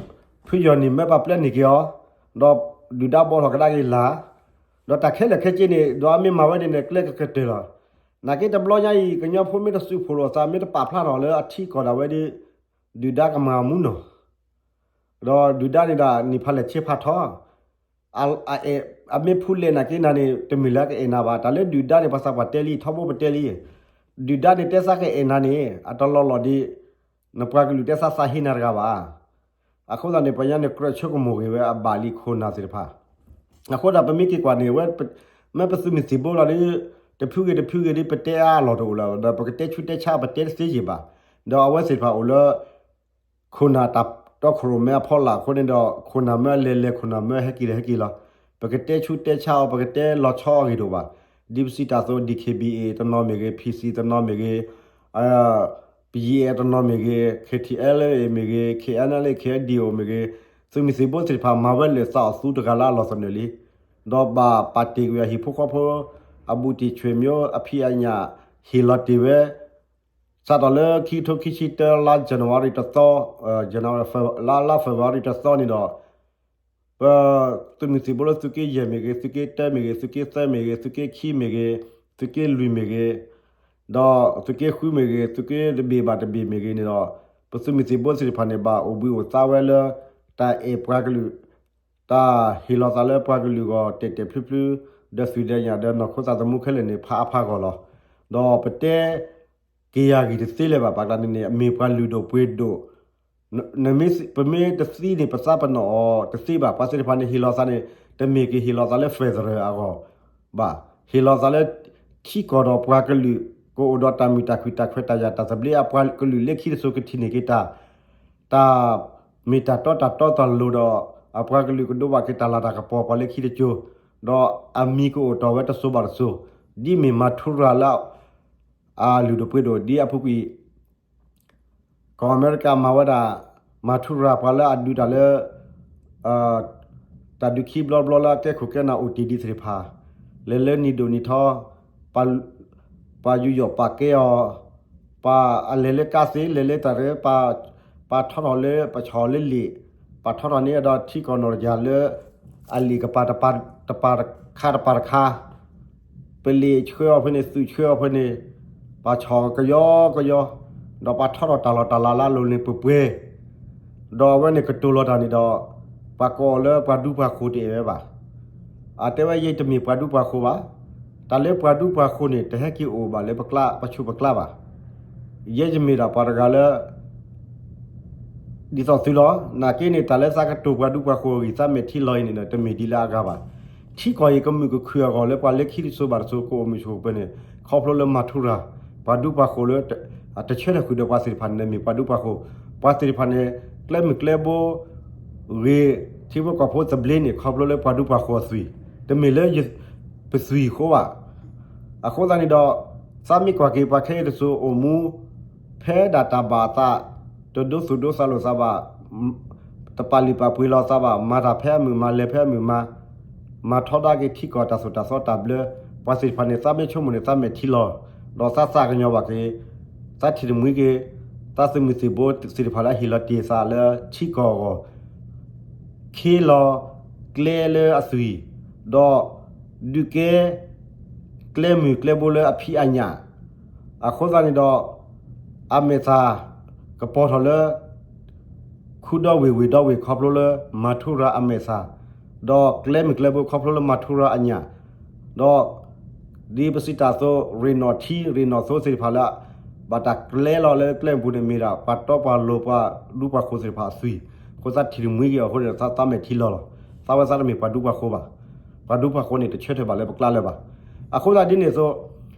ဖုယီၢ်နံၣ်မၢပှၤပျဲန့ၢ်က့ၤအီၤ ဒီးဒုၣ်ဒါဘီထီၣ်ကဒါက့ၤလၢ် ဒီးတၢ်ခဲလၢာ်ခဲဆ့န့ၣ် ဒီးအမ့ၢ်မၤဝဲန့ၣ်န့ၣ် ကျဲကကတၢၢ်လီၤ. နာ်က့တဘျီညါအံၤ ကညီဖိမ့ၢ်တစုဖှိၣ်လိာ်သး မ့ၢ်တပာ်ဖျါထီၣ်လၢအထံကီၢ်ဒၣ်ဝဲဒီး ဒုၣ်ဒါကမၤမူနီၤ ဒီးဒုၣ်ဒါန့ၣ်ဒီး နံၣ်ဖးလဲၢ်ဆ့ဖးထီ အမ့ၢ်ဖူလဲၣ်နာ်က့နၤန့ၣ် တမ့ၢ်လၢအကအဲၣ်နၤဘၣ်. တၢ်လၢဒုၣ်ဒါန့ၣ် ပှၤသးပှၢ်တဲလံ ထီဘိပတဲလံ ဒုၣ်ဒါန့ၣ်တဲသးကအဲၣ်နၤန့ၣ် အတလီၢ်လီၢ်ဒ် နပှၤကလုာ်တဲသးသးဟ့နၤတဂၤဘၣ်. အဃိသတးန့ၣ် ပှၤညါန့ၣ် ကြၢးဆိကမိၣ်ဂ့ၤဝဲအဘၣ်လံခိၣ်နၢ်သ့ၣ်တဖၣ်. အဃိသတးပမ့ၢ်က့ၤကွၢ်န့ၣ် ဝဲ မ့ၢ်ပသုးမုၢ်သံၣ်ဘိလီၤဒီး တဖုဂ့ၤတဖုဂ့ၤဒီး ပတဲအါအလီၢ်တအိၣ်လၢၤ, ဒီးပကတဲဆူးတဲဆါပတဲတသ့ယံာ်ဘၣ်. ဒီးအဝဲသ့ၣ်တဖၣ်အိၣ်လၢ ခိၣ်နၢ်တၢ်တီခိၣ်ရိၣ်မဲအဖီလာ်အဃိန့ၣ်ဒီး ခိၣ်နၢ်မၢအလဲၤလဲၤ ခိၣ်နၢ်မၢအဟဲက့ၤလဲၤဟဲက့ၤလီၤ. ပကတဲဆူးတဲဆါအီၤ ပကတဲလီၤဆီအဂ့ၢ်တအိၣ်ဘၣ်. ဒ်ပစံးတၢ်အသိး D K B A တနီၤမ့ၢ်ဂ့ၤ, P C တနီၤမ့ၢ်ဂ့ၤ, P G F တနီၤမ့ၢ်ဂ့ၤ, K T L A မ့ၢ်ဂ့ၤ, K N L A K N D O မ့ၢ်ဂ့ၤ, သုးမုၢ်သံၣ်ဘိသ့ၣ်တဖၣ် မၤဝဲလၢာ်သးအီၣ်သူတဂၤလၢအလီၢ်သနၢၣ်လံ. ဒီးဘၣ်ပာ်တ့ၢ်ကွံာ်အဟံၣ်ဖိဃီဖိ အဘူးတံၢ်ဆွေမျိုး အဖံးအညၣ် ဟ့ၣ်လီၤတ့ၢ်ဝဲ စးထီၣ်လၢခံကထိခံဆံတၢ လါ January တသီ, January လါ February တသီန့ၣ်ဒီး ပသုးမုၢ်သံၣ်ဘိလၢသုးက့ယဲၢ်မ့ၢ်ဂ့ၤ, သုးက့တၢမ့ၢ်ဂ့ၤ, သုးက့သၢမ့ၢ်ဂ့ၤ, သုးက့ခံမ့ၢ်ဂ့ၤ, သုးက့လွံၢ်မ့ၢ်ဂ့ၤ, ဒီးသုးက့ဃုမ့ၢ်ဂ့ၤ, သုးက့တဘ့ၣ်ဘၣ်တဘ့ၣ်မ့ၢ်ဂ့ၤန့ၣ်ဒီး ပသုးမုၢ်သံၣ်ဘိသ့ၣ်တဖၣ်န့ၣ် ဘၣ်အိၣ်ဘှံးအိၣ်သါဝဲလၢ တၢ်အဲၣ်ပှၤကလုာ် တၢ်ဟ့ၣ်လီၤသးလၢပှၤကလုာ်အဂီၢ် တဲာ်တဲာ်ဖျုဖျု, ဒီးသွံၣ်ဒီးညၣ်ဒီးနီၢ်ခိသးသမူခဲလၢာ်န့ၣ် ဖးအါဖးဂီၢ်လီၤ. ဒီးပတဲက့ၤယၤဂံၢ်တသ့လၢၤဘၣ်, ပှၤကျါန့ၣ်န့ၣ် အမ့ၢ်ပှၤလုၢ်ဒိၣ်ပှ့ၤဒိၣ်, ပမ့ၢ်တသံန့ၣ် ပသးပ့ၤနီၣ်အီၤတသ့ဘၣ်. ပှၤသ့ၣ်တဖၣ်န့ၣ် ဟ့ၣ်လီၤသးန့ၣ် တမ့ၢ်က့ၤဟ့ၣ်လီၤသးလၢ federal အဂီၢ်ဘၣ်, ဟ့ၣ်လီၤသးလၢ ထံကီၢ်ဒီးပှၤကလုာ် ကအိၣ်ဒီးတၢ်မုာ်တၢ်ခုၣ်တၢ်ခွဲးတၢ်ယာ်တၢ်သဘျ့ အပှၤကလုာ်လၢခံတစိၤကထံၣ်န့ၢ်က့ၤတၢ် တၢ်မ့ၢ်တၢ်တီတၢ်တီတၢ်လိၤဒီး အပှၤကလုာ်ကဒိးဘၣ်က့ၤတၢ်လၤတၢ်ကပီၤပှၤလၢခံတစိၤ, ဒီးအမံၤကအိၣ်တီၢ်ဝဲတစိၤဘၣ်တစိၤ, ဒ်မ့ၢ်မၤထူရၤလၢ အလုၢ်ဒိၣ်ပှ့ၤဒိၣ် ဒ်အပူၤကွံာ် ကီၢ်အမဲရကၤမၤဝဲဒၣ် မၤထူရၤပှၤလၢအဒုးတၢ်လၢ တၢ်ဒုးခံဘျီဘျီလၢအကဲခိၣ်ကဲနၢ်အိၣ်တ့ၢ်ဒံးသ့ၣ်တဖၣ်, လဲၤလၢနံၤဒိၣ်နံၤထီ ပှၤယူးယီၣ်ပာ်ကဲအီၤ, ပှၤအလဲၤလၢကါသ့ လဲၤလၢတၢ်ရၢ ပှၤထီထီၣ်လၢပဆီၣ်လၢလံာ်, ပှၤထီထီၣ်န့ၢ်ဒီးထံကီၢ်နီၢ်တယၢ်လၢ အလံာ်ကပၤတပၤတခါတပၤတခါ ပလံာ်ဆှၢအီၤဖဲန့ၣ် သုးဆှၢအီၤဖဲန့ၣ်, ပှၤဆီၣ်ကယီကယီ, ဒီးပှၤထီထီၣ်တၢ်လီၢ်တၢ်လၤလၢအလိၤန့ၣ်ပှဲၤပှဲၤ, ဒီးအဝဲန့ၣ်ကတိၤလီၤတၢ်န့ၣ်ဒီး ပှၤကိးအီၤလၢပှၤဒူပှၤဃိၤတအဲၣ်ဝဲဘၣ်. အတဲဝဲယဲတမ့ၢ်ပှၤဒူပှၤဃိၤဘၣ်. တၢ်လၢပှၤဒူပှၤဃိၤန့ၣ် တဟဲက့ၤအိၣ်ဘၣ်လၢပကျါ ပဆူးပကျါဘၣ်. ယဲယမ့ၢ်ဒၣ်ပှၤတဂၤလၢ ဒ်သိးသုလီၤ. နာ်က့န့ၣ် တၢ်လၢသးကတိၤပှၤဒူပှၤဃိၤအဂံၢ် သးမဲာ်ထံလီၤအံၤန့ၣ်ဒီး တမ့ၢ်ဒ်လၢအဂၤဘၣ်. ထံကီၢ်အံၤကမုာ်ကခုၣ်အဂီၢ်လၢပှၤလၢခံတစိၤဘၣ်တစိၤ ကအိၣ်မုာ်ဆိးပၢၤန့ၣ် ခီဖျိလၢမၤထူရၤ ပှၤဒူပှၤဃိၤလၢ အတဆၢထၢၣ်ဃုာ်ဒီးပှၤသ့ၣ်တဖၣ်န့ၣ် မ့ၢ်ပှၤဒူပှၤဃိၤ. ပှၤသ့ၣ်တဖၣ်န့ၣ် ကျဲမုၢ်ကျဲဘိ ဂ့ၤ ထံဖိကီၢ်ဖိသဘျ့န့ၣ် ခီဖျိလၢပှၤဒူပှၤဃိၤအသွံၣ်, တမ့ၢ်လၢ ပသွံၣ်အဃိဘၣ်. အဃိသတးန့ၣ်ဒီး သးမ့ၢ်ကွၢ်က့ၤပှၤခဲအံၤတစိၤအိၣ်မူ ဖဲဒၣ်တၢ်ဘၣ်အသး တဒိသူၣ်ဒိသးလိာ်သးဘၣ်, တပာ်လုၢ်ပာ်ပှ့ၤလီၤသးဘၣ်, မၤတၢ်ဖဲအမုာ်မၤ လဲၤဖဲအမုာ်မၤ, မၤထီဒါက့ၤထံကီၢ်တၢ်သိၣ်တၢ်သီတၢ်ဘျၢ, ပှၤသ့ၣ်တဖၣ်န့ၣ် သးမ့ၢ်ဆိကမိၣ်န့ၣ် သးမဲာ်ထံလီၤ, ဒီးသးသးကညီၤဘၣ်က့ၤ, သးထံၣ်တမှံက့ၤ သးသုးမုၢ်သံၣ်ဘိသ့ၣ်တဖၣ်လၢအဟ့ၣ်လီၤတ့ၢ်သးလၢထံကီၢ်အဂီၢ် ခ့လီၤကျဲလၢအသွံၣ်, ဒီးဒုးကဲကျဲမုၢ်ကျဲဘိလၢအဖံးအညၣ်, အဃိသတးန့ၣ်ဒီး အမဲာ်သၣ်ကပီၤထီၣ်လၢ ခူဒီဝ့ၢ်ဝ့ၢ်ဒီဝ့ၢ်ခီဖျိလၢမၤထူရၤအမဲာ်သၣ်, ဒီးကျဲမုၢ်ကျဲဘိခီဖျိလၢမၤထူရၤအညၣ်, ဒီး ဒ်ပစံးတၢ်အသိး ရ့ၣ်နီၣ်ထံရ့ၣ်နီၣ်သိသ့ၣ်တဖၣ်လၢ ဘၣ်တၢ်ကျဲလီၤလၢကျဲမုၢ်ပူၤန့ၣ်မ့ၢ်ဒၣ် ပှၤတီပှၤလိၤပှၤဒူပှၤဃိၤသ့ၣ်တဖၣ်အသွံၣ်, အဃိသးထံၣ်တမှံက့ၤအီၤအဃိန့ၣ် သးမဲာ်ထံလီၤလီၤ, သးဝဲသးတမ့ၢ်ပှၤဒူပှၤဃိၤဘၣ်, ပှၤဒူပှၤဃိၤန့ၣ် တဆၢထၢၣ်ဘၣ်လၢပကျါလၢၤဘၣ်. အဃိသတးဒ်န့ၣ်အသိး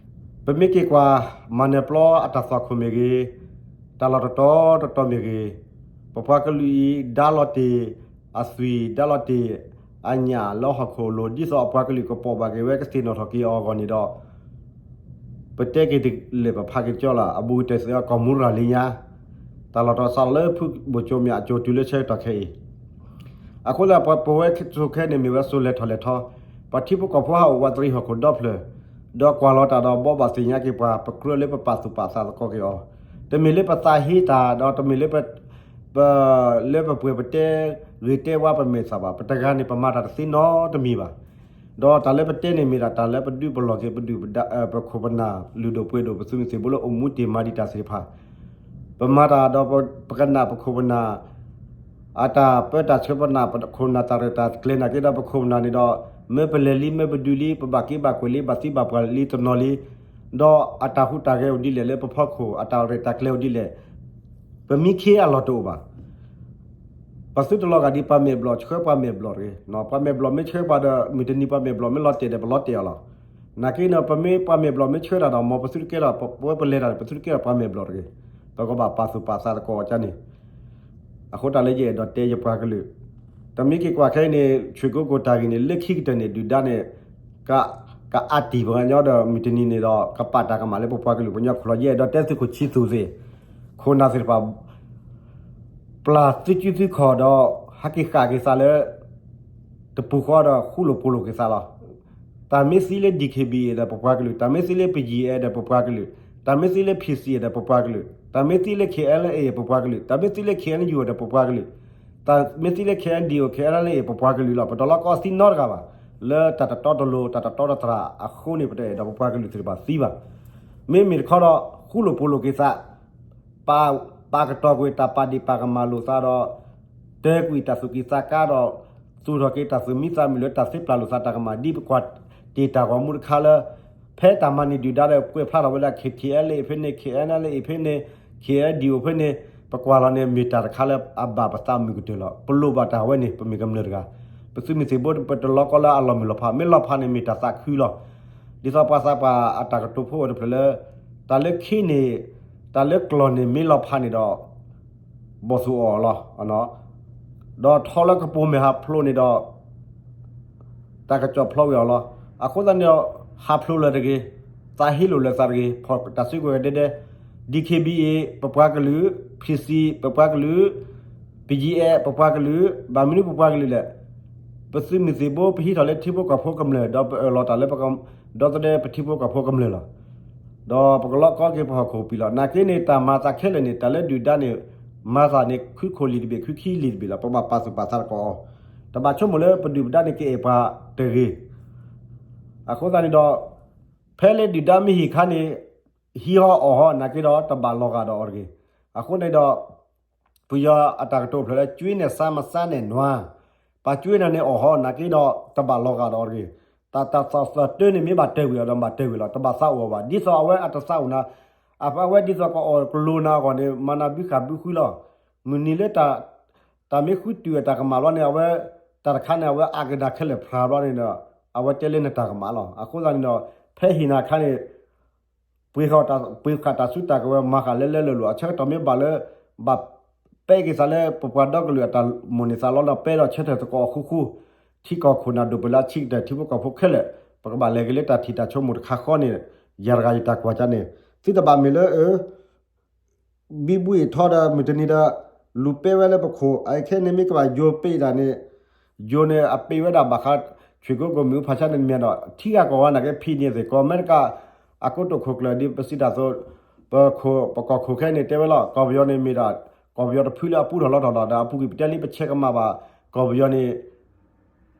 ပမ့ၢ်က့ၤကွၢ် မၤနၢၤပျီအတၢ်သွၣ်ခိၣ်မ့ၢ်ဂ့ၤ, တၢ်လီၢ်တတီၤတတီၤမ့ၢ်ဂ့ၤ, ပပှၤကလုာ်အံၤ ဒါလီၤတ့ၢ်အသွံၣ် ဒါလီၤတ့ၢ်အညၣ်လၢဟီၣ်ခိၣ်လိၤ ဒ်သိးအပှၤကလုာ်ကပိာ်ဘၣ်က့ၤဝဲကသ့ၣ်နီၣ်ထီၣ်က့ၤအီၤအဂီၢ်န့ၣ်ဒီး ပတဲက့ၤတလၢာ်ပဖးက့ၤတကၠီလၢ် အဘူးကတၢၢ်သုးအကီၢ်မူရၤလံညါ, တၢ်လီၢ်တတီၤစးထီၣ်လၢဖုဘိၣ်ကၠိမၠးအကၠိတုၤလၢဆၢကတီၢ်ခဲအံၤ အဃိသတးပဝဲစိၤခဲန့ၣ်မ့ၢ်ဝဲစိၤလဲၤထီၣ်လဲၤထီ, ပှၤထံဖိကီၢ်ဖိဟးအိၣ်ဝးတရံးဟီၣ်ခိၣ်ဒီဖျၢၣ်, ဒီးကွၢ်လီၤတၢ်ဒီးဘိးဘၣ်သ့ၣ်ညါက့ၤပှၤ ပကြၢးလၢပပာ်သူၣ်ပာ်သးသကိးက့ၤအီၤ, တမ့ၢ်လၢပသးဟ့တၢ် ဒီးတမ့ၢ်လၢ ပ လၢပပှဲၤပတဲဂ့ၤတဲဝါပမဲာ်သၣ်ဘၣ်, ပတဂၤန့ၣ် ပမၤတၢ်တသ့နီတမံၤဘၣ်. ဒီးတၢ်လၢပတဲန့ၣ်မ့ၢ်ဒၣ်တၢ်လၢပဒုးပလီၢ်က့ၤ ပဒုၣ်ပဒါ ပခိၣ်ပနၢ်လုၢ်ဒိၣ်ပှ့ၤဒိၣ် ပသုးမုၢ်သံၣ်ဘိလၢအိၣ်မူတ့ၢ်မၤဒံးတၢ်သ့ၣ်တဖၣ်, ပမၤတၢ်ဒီးပကနၣ်ပခိၣ်ပနၢ် အတၢ်ပၢတၢ်ဆှၢ ပနၢ်ပခိၣ်ပနၢ်တၢ်ရဲၣ်တၢ်ကျဲၤနာ်က့ဒီးပခိၣ်ပနၢ်န့ၣ်ဒီး မ့ၢ်ပလဲၤလံ မ့ၢ်ပဒုးလံ ပဘၣ်က့ၤဘၣ်ကွံာ်လံ ဘၣ်သံဘၣ်ပှၢ်လံတနီၤလံ, ဒီးအတၢ်ဟူးတၢ်ဂဲၤအိၣ်ဒ်လဲၣ်လၢပဖီခိၣ် အတၢ်ရဲၣ်တၢ်ကျဲၤအိၣ်ဒ်လဲၣ်, ပမံခ့အလီၢ်တအိၣ်ဘၣ်. ပသုတလီၤဂာ်ဒ်ပှၤမဲာ်ဘျီၣ်ဆှၢပှၤမဲာ်ဘျီၣ်တဂ့ၤ, ပှၤမဲာ်ဘျီၣ်မ့ၢ်ဆှၢပှၤဒီး မုၢ်တနံၤပှၤမဲာ်ဘျီၣ်မ့ၢ်လီၤတဲာ်ဒီး ပလီၤတဲာ်အီၤလီၤ. နာ်က့န့ၣ် ပမ့ၢ်ပှၤမဲာ်ဘျီၣ်မ့ၢ်ဆှၢတၢ်ဒီး မ်ပသုတကဲထီၣ် ပဝဲပလဲၤတၢ် ပသုတကဲထီၣ်ပှၤမဲာ်ဘျီၣ်တဂ့ၤ. ပကဘၣ်ပာ်သူၣ်ပာ်သးသကိးအီၤကန့ၣ် အဃိတၢ်လၢယအဲၣ်ဒိးတဲယပှၤကလုာ် တမ့ၢ်က့ၤကွၢ်ခဲအံၤန့ၣ် ဆွ့ၣ်ကိကိၣ်တၢ်ဂ့ၢ်န့ၣ် လၢခံကတၢၢ်န့ၣ် ဒုၣ်ဒါန့ၣ် က ကအါတံၢ်ပှၤကညီဒီး မုၢ်တနံၤန့ၣ်ဒီး ကပာ်တၢ်ကမၣ်လၢပပှၤကလုာ်ပှၤကညီခိၣ်လီၤ. ယအဲၣ်ဒိးတဲသုးခိၣ်ဆံသူၣ်သ့ၣ် ခိၣ်နၢ်သ့ၣ်တဖၣ် ပျၢ်သုကုသုခီၣ်ဒီး ဟးက့ၤဃာ်က့ၤသးလၢ တပူၤဃီဒီး ဃူလိာ်ဖိးလိာ်က့ၤသးလီၤ. တၢ်မ့ၢ်သံလၢ D K B A ဒီးပပှၤကလုာ်, တၢ်မ့ၢ်သံလၢ P G I ဒီးပပှၤကလုာ်, တၢ်မ့ၢ်သံလၢ P C ဒီးပပှၤကလုာ်, တၢ်မ့ၢ်သံလၢ K N L A ပပှၤကလုာ်, တၢ်မ့ၢ်သံလၢ K N U ဒီးပပှၤကလုာ်, တၢ်မ့ၢ်သံလၢ K N D O K N L A ပပှၤကလုာ်လီၤ. ပတလီၤကီသံနီတဂၤဘၣ်. လၢတၢ်တတီတလိၤ တၢ်တတီတတြၢ်အဃိန့ၣ် ပတအဲၣ်ဒိးပပှၤကလုာ်သ့ၣ်တဖၣ်သံဘၣ်. မ့မ့ၢ်တခီဒီး ဃူလိာ်ဖိးလိာ်က့ၤသး ပာ် ပာ်ကတီၤကွံာ်တၢ်ပာ်ဒ့ၣ်ပာ်ကမၣ်လိာ်သးဒီး တၢကွံာ်တၢ်သူၣ်ကံၢ်သးကါဒီး သူၣ်ထီၣ်က့ၤတၢ်သူၣ်မံသးမုာ်လၢတၢ်သ့ပျၢ်လိာ်သးတၢ်ကမၣ် ဒ်ပကွၢ်တ့ၢ်တၢ်ဂီၤမူတခါလၢ ဖဲတၢ်မၤန့ၢ်ဒုၣ်ဒါဒီး ကွဲးဖျါထီၣ်ဝဲဒၣ် K T L A ဖဲန့ၣ် K N L A ဖဲန့ၣ် K N D O ဖဲန့ၣ် ပကွၢ်လီၤန့ၣ် မ့ၢ်တၢ်တခါလၢအဘၣ်ပသးမုာ်ကတၢၢ်လီၤ. ပလိၣ်ဘၣ်တၢ်ဝဲန့ၣ် ပမ့ၢ်ကမျၢၢ်တဂၤ ပသုးမုၢ်သံၣ်ဘိ ပတလီၤကီလၢအလီၤမုၢ်လီၤဖး မ့ၢ်လီၤဖးန့ၣ် မ့ၢ်တၢ်သးခုလီၤ. ဒ်သိးပှၤသးပှၢ်အတၢ်ကတိၤဖိဝဲတဖျၢၣ်လၢ တၢ်လၢခံန့ၣ် တၢ်လၢကျီၢ်န့ၣ်မ့ၢ်လီၤဖးန့ၣ်ဒီး ဘီၣ်သူၣ်အီၣ်အီၤလီၤ. ဒီးထီလၢကပိာ်မဲာ်ဟးဖျိးန့ၣ်ဒီး တၢ်ကစီၣ်ဖျိးဝံၤအီၤလီၤ. အဃိသတးန့ၣ်ဒီး ဟးဖျိးလၢၤတဂ့ၤ, သးဟ့လိာ်လၢၤသးတဂ့ၤ, ဖီၣ်တၢ်စုကဝဲၤဒဲဒဲ, D K B A ပပှၤကလုာ်, P C ပပှၤကလုာ်, P G I ပပှၤကလုာ်, ဘၣ်မနုၤပပှၤကလုာ်လဲၣ်. ပသုးမုၢ်သံၣ်ဘိ ပဟံးထီၣ်လၢထံဖိကီၢ်ဖိကမျၢၢ် ဒီးပအၢၣ်လီၤတၢ်လၢပက ဒီသဒၢပထံဖိကီၢ်ဖိကမျၢၢ်လီၤ. ဒီးပကလီကီက့ၤပဟီၣ်ခိၣ်ပံၤလီၤ. နာ်က့န့ၣ် တၢ်မၤသးခဲလၢာ်န့ၣ် တၢ်လၢဒုၣ်ဒါန့ၣ် မၤသးန့ၣ် ခုခိၣ်လံာ်တဘ့ၣ် ခုခံလံာ်တဘ့ၣ်လီၤ. ပဘၣ်ပာ်သူၣ်ပာ်သးသကိးအီၤ, တဘၣ်ဆိကမိၣ်လၢပဒုၣ်ပဒါန့ၣ် ကအဲၣ်ပှၤတဂ့ၤ. အဃိသတးန့ၣ်ဒီး ဖဲလၢဒုၣ်ဒါမ့ၢ်ဟ့ၣ်ခါန့ၣ် ဟံးဟီအီၣ်ဟီ နာ်က့ဒီး တဘၣ်လီၤဂာ်ဒီးအီၤတဂ့ၤ. အဃိန့ၣ်ဒီး ပယီၤအတၢ်ကတိၤဖျၢၣ်လၢ ကၠွ့နဲၣ်စါမစါနဲၣ်နွၤ, ပှၤကၠွ့နၤန့ၣ်အီၣ်ဟီ နာ်က့ဒီး တဘၣ်လီၤဂာ်ဒီးအီၤတဂ့ၤ. တၢ်တၢ်သီၣ်သီၣ်တၢန့ၣ် မ့ၢ်ဘၣ်တၢၢ်ကွံာ်အီၤဒီးဘၣ်တၢၢ်ကွံာ်လီၤ. တဘၣ်သးအိၣ်အီၤဘၣ်. ဒ်သိးအဝဲအတသးအိၣ်နၤ, အဝဲဒ်သိးကအီၣ်ကလိၤနၤအဂီၢ်န့ၣ် မၤနၤဘုဃာ်ဘုဃုလီၤ. မုၢ်နံၤလၢ တၢ်မ့ၢ်ဃုတုၤအတၢ်ကမၣ်ဘျီန့ၣ် အဝဲ တၢ်တခါန့ၣ် အဝဲအါကဒါခဲလၢာ်ဖျါဘျီန့ၣ်ဒီး အဝဲတဲလၢနတၢ်ကမၣ်လီၤ. အဃိသတးန့ၣ်ဒီး ဖဲဟ့ၣ်နၤအခါန့ၣ် ပှ့ၤဃာ်တၢ် ပှ့ၤဃာ်တၢ်စုတၢ်ကဝဲၤ မၤဃာ်လၢလၢလိၤလိၤ အဆၢကတီၢ်မ့ၢ်ဘၣ်လၢ ဘၣ်ပဲက့ၤသးလၢပပှၤဒီကလုာ်အတၢ်မိၣ်န့ၢ်သးလီဒီး ပဲဒီးဆၢထၢၣ်သကိးအဃူဃူ ထံကီၢ်ခိၣ်နၢ်ဒိၣ်ပှဲၤလၢအဆံးကတၢၢ် ထံဖိကီၢ်ဖိခဲလၢာ် ပကဘၣ်လဲၤက့ၤလၢတၢ်ထံၣ်တၢ်ဆိကမိၣ်တခါဃီန့ၣ် ယၤတဂၤယတၢ်ကွၢ်ကါန့ၣ် သုတဘၣ်မ့ၢ်လၢ ဘံဘူအ့ၣ်ထီဒီး မုၢ်တနံၤဒီး လူၤပဲဝဲလၢပခိၣ် အခဲန့ၣ်မ့ၢ်ကဘၣ်ယိၤပ့ၤတၢ်န့ၣ် ယိၤန့ၣ်အပ့ၤဝဲဒၣ်ဘၣ်ဃး ဆွ့ၣ်ကိကိၣ်မုၢ်ဖးဆါန့ၣ်မ့ၢ်ဒီး ထံဂၤကီၢ်ဂၤနာ်က့ ဖံးန့ၢ်သ့ၣ် ကီၢ်အမဲရကၤ အကိတိာ်ခိၣ်ကျၢၢ်ဒ်ပစံးတၢ်သိး ပခိၣ်ပကီၢ်ခိၣ်ခဲန့ၣ် တဲဝဲလီၤ ကီၢ်ပယီၤန့ၣ်မ့ၢ်ဒၣ် ကီၢ်ပယီၤတဖုလၢအပူထီၣ်လီထီၣ်လီၤ ဒီးအပူၤကွံာ်ပတဲလံပဆဲးကမၣ်ဘၣ် ကီၢ်ပယီၤန့ၣ်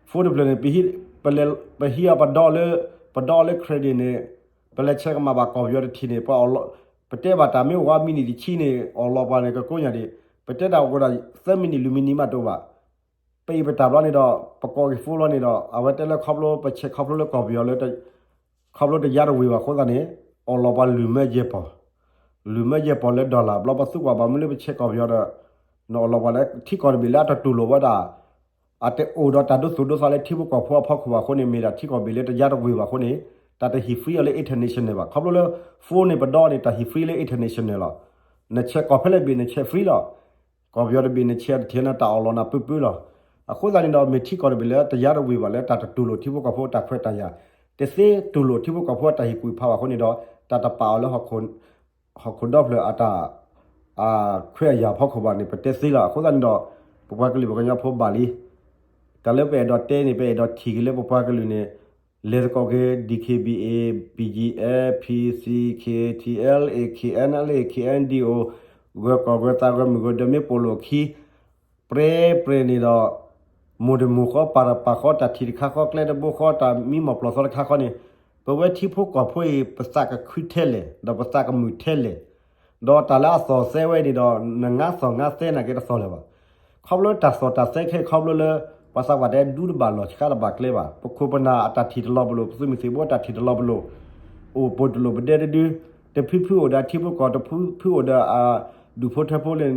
ဖိတဖျၢၣ်န့ၣ် ပဟံးအပဒီလၢ ပဒီလၢ credit န့ၣ် ပလဲၤဆဲးကမၣ်ဘၣ်ကီၢ်ပယီၤတထံၣ်န့ၣ် ပအီၣ်လီၤ ပတဲဘၣ်တၢ်မ့ၢ်ဝဲမံၤနံၤတဆံန့ၣ် အီၣ်လီၤပှၤန့ၣ် ကကိးညါဒံး ပတဲတၢ်အိၣ်ဒီး သၢမံၤနံၤလွံၢ်မံၤနံၤမးတအိၣ်ဘၣ် ပအံၤပတၢ်ဘျီန့ၣ်ဒီး ပကိးက့ၤဖိလီၤန့ၣ်ဒီး အဝဲတဲလၢခီဖျိပဆဲးခီဖျိလၢကီၢ်ပယီၤလၢ ခီဖျိတယါတဝ့ၤဘၣ်အဃိသတးန့ၣ် အီၣ်လီၤပှၤလွံၢ်မၢယဲၢ်ပီၢ် လွံၢ်မၢယဲၢ်ပီၢ်လၢ dollar ဘျီပသူကွၢ်ဘၣ်မနုၤလၢပဆဲးကီၢ်ပယီၤဒီး နအီၣ်လီၤပှၤလၢထံကီၢ်တဘ့ၣ်လၢအတတူၢ်လိာ်ဝဲဒၣ် အတအိၣ်ဒီးတၢ်ဒိသူၣ်ဒိသးလၢထံဖိကီၢ်ဖိအဖီခိၣ်ဘၣ်အဃိန့ၣ် မ့ၢ်ဒၣ်ထံကီၢ်ဘ့ၣ်လၢတယါတဝ့ၤဘၣ်အဃိန့ၣ် တၢ်တဟံၣ် free အီၤလၢ international ဘၣ်. ခီဖျိလၢ phone န့ၣ် ပဒီန့ၣ် တၢ်ဟံၣ် free လၢ international လီၤ. နဆဲးကီၢ်ဖဲလဲၣ်ဘ့ၣ် နဆဲး free လီၤ. ကီၢ်ပယီၤတဘ့ၣ် နဆဲးတထံၣ်န့ၣ် တၢ်အီၣ်လီၤနၤပၢပၢလီၤ. အဃိသတးန့ၣ်ဒီး မ့ၢ်ထံကီၢ်တဘ့ၣ်လၢတယါတဝ့ၤဘၣ်လၢတၢ်တတူၢ်လိာ်ထံဖိကီၢ်ဖိအတၢ်ခွဲးတၢ်ယာ်, တသ့တူၢ်လိာ်ထံဖိကီၢ်ဖိအတၢ်ဟ့ၣ်ကူၣ်ဖးဘၣ်အဃိန့ၣ်ဒီး တၢ်တပာ်အီၤလၢ ဟီၣ်ခိၣ်ဒီဖျၢၣ်အတၢ် အခွဲးအယာ်ဖီခိၣ်ဘၣ်န့ၣ် ပတဲသ့လီၤ. အဃိသတးန့ၣ်ဒီး ပပှၤကလုာ်ပှၤကညီဖိဘၣ်လံ. တၢ်လၢပအဲၣ်ဒိးတဲန့ၣ် ပအဲၣ်ဒိးထံၣ်က့ၤလၢပပှၤကလုာ်န့ၣ် လဲၤသကိးက့ၤ D K B A, B G F, P C, K T L A, K N L A, K N D O, ဂၢၤကီၢ်ဂၢၤသးဂၢၤမုၢ်ဂၢၤဒၢးမ့ၢ်ပိာ်လိာ်အခံ ပြဲပြဲန့ၣ်ဒီး မိၢ်တမိၢ်ဃီ ပၢ်တပၢ်ဃီ တၢ်ထံၣ်တခါဃီ ကျဲတဘိဃီ တၢ်မံမီၢ်ပျီၢ်သီတခါဃီန့ၣ် ပဝဲထံဖိကီၢ်ဖိအံၤ ပသးကခုထဲလဲၣ် ဒီးပသးကမုာ်ထဲလဲၣ် ဒီးတၢ်လၢအသီၣ်သဲဝဲန့ၣ်ဒီး နငါသီၣ်ငါသဲနာ်က့တသီၣ်လၢၤဘၣ်. ခီဖျိတၢ်သီၣ်တၢ်သဲခဲအံၤ ခီဖျိလၢ ပှၤသးပှၢ်တဲဒူတဘၣ်လီၢ်ဆှါတဘၣ်ကျဲဘၣ်. ပခိၣ်ပနၢ်အတၢ်ထံၣ်တလီၤပလိာ် ပသုးမုၢ်သံၣ်ဘိအတၢ်ထံၣ်တလီၤပလိာ် အိၣ်ပိာ်တလိာ်ပဒဲတဒု တဖုဖုအိၣ်ဒီးအထံဖိကီၢ် တဖုဖုအိၣ်ဒီးအဒူၣ်ဖိထၢဖိလၢ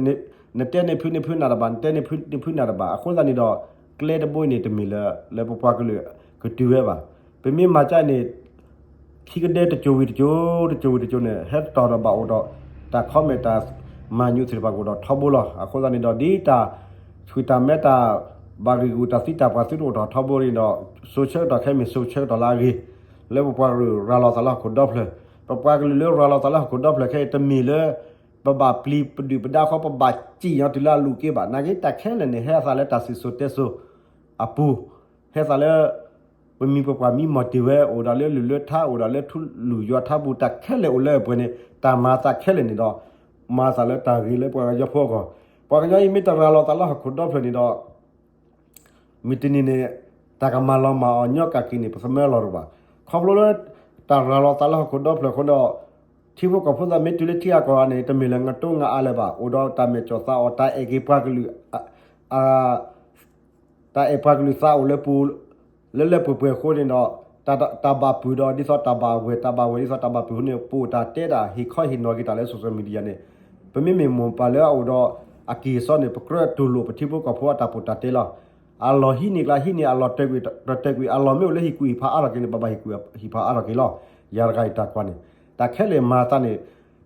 နတဲန့ၢ်ဖုန့ၢ်ဖုနၢ်တဘၣ် နတဲန့ၢ်ဖုန့ၢ်ဖုနၢ်တဘၣ် အဃိသတးန့ၣ်ဒီး ကျဲတဘိအံၤန့ၣ် တမ့ၢ်လၢ လၢပပှၤကလုာ်ကတုၤဝဲဘၣ်. ပမ့ၢ်မၤကၢန့ၣ် ခံကဒဲတစိၤဝံၤတစိၤ တစိၤဝံၤတစိၤန့ၣ် ဟဲတတီၤဒီးဘၣ်အိၣ်ဒီး တၢ် comment တၢ်မၤညူးသ့ၣ်တဖၣ်ကအိၣ်ဒီးထီဘိလီၤ. အဃိသတးန့ၣ်ဒီး ဒ်တၢ်ဆူၣ်တၢ်မဲတၢ်ဘၣ်ဂံာ်ဂူာ်တၢ်သံတၢ်ပှၢ်သုတအိၣ်ထီၣ်ထီဘိန့ၣ်ဒီး စိၤဆၢကတီၢ်ခဲအံၤမ့ၢ်စိၤဆၢကတီၢ်လၢအဂ့ၤ လၢပပှၤကလုာ်ရၤလီၤသးလၢဟီၣ်ခိၣ်ဒီဖျၢၣ်, ပပှၤကလုာ်လၢရၤလီၤသးလၢဟီၣ်ခိၣ်ဒီဖျၢၣ်ခဲအံၤ တမ့ၢ်လၢ ပဘၣ်ပျံၤပဒုၣ်ပဒါဃီ ပဘၣ်စံၣ်ညီၤတုၤလၢအလူၤက့ဘၣ်. နာ်က့တၢ်ခဲလၢာ်န့ၣ် ဟဲအသးလၢတၢ်စံၣ်စိၤတဲစိၤအပူၤ, ဟဲသးလၢ ပမံၤပပှၢ်မံမီၢ်တ့ၢ်ဝဲ အိၣ်ဒၣ်လၢလုၢ်လၢထါ အိၣ်ဒၣ်လၢထူလူၢ်ယွၤထါပူၤ တၢ်ခဲလၢာ်အိၣ်လၢအပှဲၤန့ၣ် တၢ်မၤအသးခဲလၢာ်န့ၣ်ဒီး မၤအသးလၢတၢ်ဂ့ၤလၢပှၤကညီဖိအဂီၢ်, ပှၤကညီအံၤမ့ၢ်တရၤလီၤသးလၢဟီၣ်ခိၣ်ဒီဖျၢၣ်န့ၣ်ဒီး မုၢ်တနံၤန့ၣ် တၢ်ကမၤလီၤမၢ်အီၤညီကၣ်က့ၤန့ၣ် ပသမၢလီၤတဘၣ်. ခီဖျိလၢ တၢ်ရၤလီၤသးလၢဟီၣ်ခိၣ်ဒီဖျၢၣ်အဃိဒီး ထံဖိကီၢ်ဖိသးမ့ၢ်တုၤလၢထံဂၤကီၢ်ဂၤန့ၣ် တမ့ၢ်လၢငတိငအါလၢၤဘၣ်, အိၣ်ဒီးတၢ်မဲာ်ကၠီၣ်သးအီၣ် တၢ်အဲၣ်က့ၤပှၤကလုာ် တၢ်အဲၣ်ပှၤကလုာ်သးအိၣ်လၢပူၤ လၢလၢပှဲၤပှဲၤအဃိန့ၣ်ဒီး တၢ်ဘၣ်ပုၢ်ဒီး ဒ်သိးတၢ်ဘၣ်ဝဲၢ် တၢ်ဘၣ်ဝဲၢ် ဒ်သိးတၢ်ဘၣ်ပုၢ်အဃိန့ၣ် ပအိၣ်တၢ်တဲတၢ် ဟ့ၣ်ခီဟ့ၣ်နီၤက့ၤတၢ်လၢ social media န့ၣ် ပမ့မ့ၢ်မိၢ်ပၢ်လၢအအိၣ်ဒီးအကံၢ်အစီန့ၣ် ပကြၢးတူၢ်လိာ်ပထံဖိကီၢ်ဖိအတၢ်ပီးတၢ်တဲလီၤ. အလီၢ်ဟံးန့ၢ်ကျါဟံးန့ၢ် အလီၢ်တၢၢ်ကွံာ်တၢၢ်ကွံာ် အလီၢ်မ့ၢ်အိၣ်လၢဟံၣ်ကူၣ်ဟံၣ်ဖးအါထီၣ်က့ၤန့ၣ် ပဘၣ်ဟံၣ်ကူၣ်ဟံၣ်ဖးအါထီၣ်က့ၤလီၤ. ယၤတဂၤအံၤတၢ်ကွၢ်န့ၣ် တၢ်ခဲလၢာ်မၤအသးန့ၣ်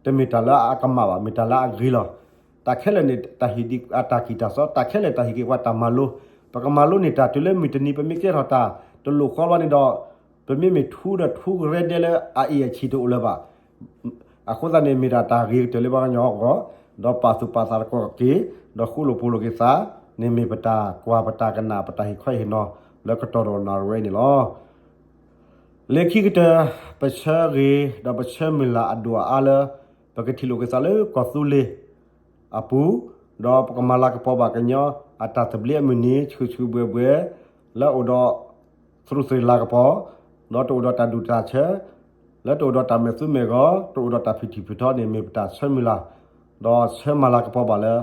တမ့ၢ်တၢ်လၢအကမၣ်ဘၣ်, မ့ၢ်တၢ်လၢအဂ့ၤလီၤ. တၢ်ခဲလၢာ်န့ၣ် တၢ်ဟ့ၣ်ဒံးအတၢ်ကံၢ်တၢ်စီ တၢ်ခဲလၢာ်တၢ်ဟ့ၣ်က့ၤပှၤတၢ်မၤလိ, ပကမၤလိန့ၢ်တၢ်တုၤလၢမုၢ်တနံၤ ပမ့ၢ်ကဲထီၣ်တၢ်တလိၣ်ဃီဘၣ်န့ၣ်ဒီး ပမ့မ့ၢ်ထူဒီးထူကရဲဒဲလၢအအ့ၣ်အဆံၣ်တအိၣ်လၢၤဘၣ်. အဃိသတးန့ၣ် မ့ၢ်ဒၣ်တၢ်ဂ့ၤကတၢၢ်လၢပှၤကညီအဂီၢ်, ဒီးပာ်သူၣ်ပာ်သးသကိးက့ၤ, ဒီးဃူလိာ်ဖိးလိာ်က့ၤသးန့ၣ် မ့ၢ်ပတၢ်ကွၢ်ပတၢ်ကနၣ် ပတၢ်ဟ့ၣ်ခီဟ့ၣ်နီၤ လၢကတီၢ်ဒီးနၣ်ရံၣ်ဝဲအံၤန့ၣ်လီၤ. လၢခံကတၢၢ် ပဆၢဂ့ၤ ဒီးပဆၢမုၢ်လၢ်အဒိၣ်အအါလၢ ပကထံၣ်လိာ်က့ၤသးလၢကီၢ်သူလ့ၤအပူၤ, ဒီးပကမၤလၤကပီၤဘၣ်ကညီအတၢ်သဘျ့အမုၢ်နံၤ ဆူၣ်ဆူၣ်ဘှဲဘှဲ လၢအအိၣ်ဒီး သရူးသရ့ၤလၤကပီၤ, ဒီးတအိၣ်ဒီးတၢ်ဒူၣ်တၢ်ဆၢ လၢတအိၣ်ဒီးတၢ်မဲာ်သူမဲာ်ဂီၤ တအိၣ်ဒီးတၢ်ဖုၣ်ထံၣ်ဖုၣ်ထီန့ၣ် မ့ၢ်ပတၢ်ဆၢမုၢ်လၢ်, ဒီးဆၢမၤလၤကပီၤဘၣ်လၢ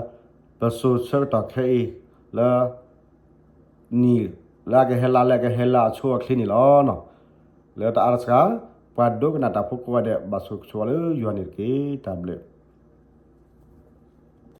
ပစိၤဆၢကတီၢ်ခဲအံၤ လၢ နံၣ်လၢအကဟဲလၢ လၢအကဟဲလၢအဆိအချ့န့ၣ်လီၤ. လၢတၢ်အါတစှၤ ပှၤဒိကနၣ်တၢ်ဖိကိးဂၤဒဲး ဘၣ်ဆိၣ်ဂ့ၤဆိၣ်ဝါလၢယွၤန့ၣ်တက့ၢ်. တၢ်ဘျုး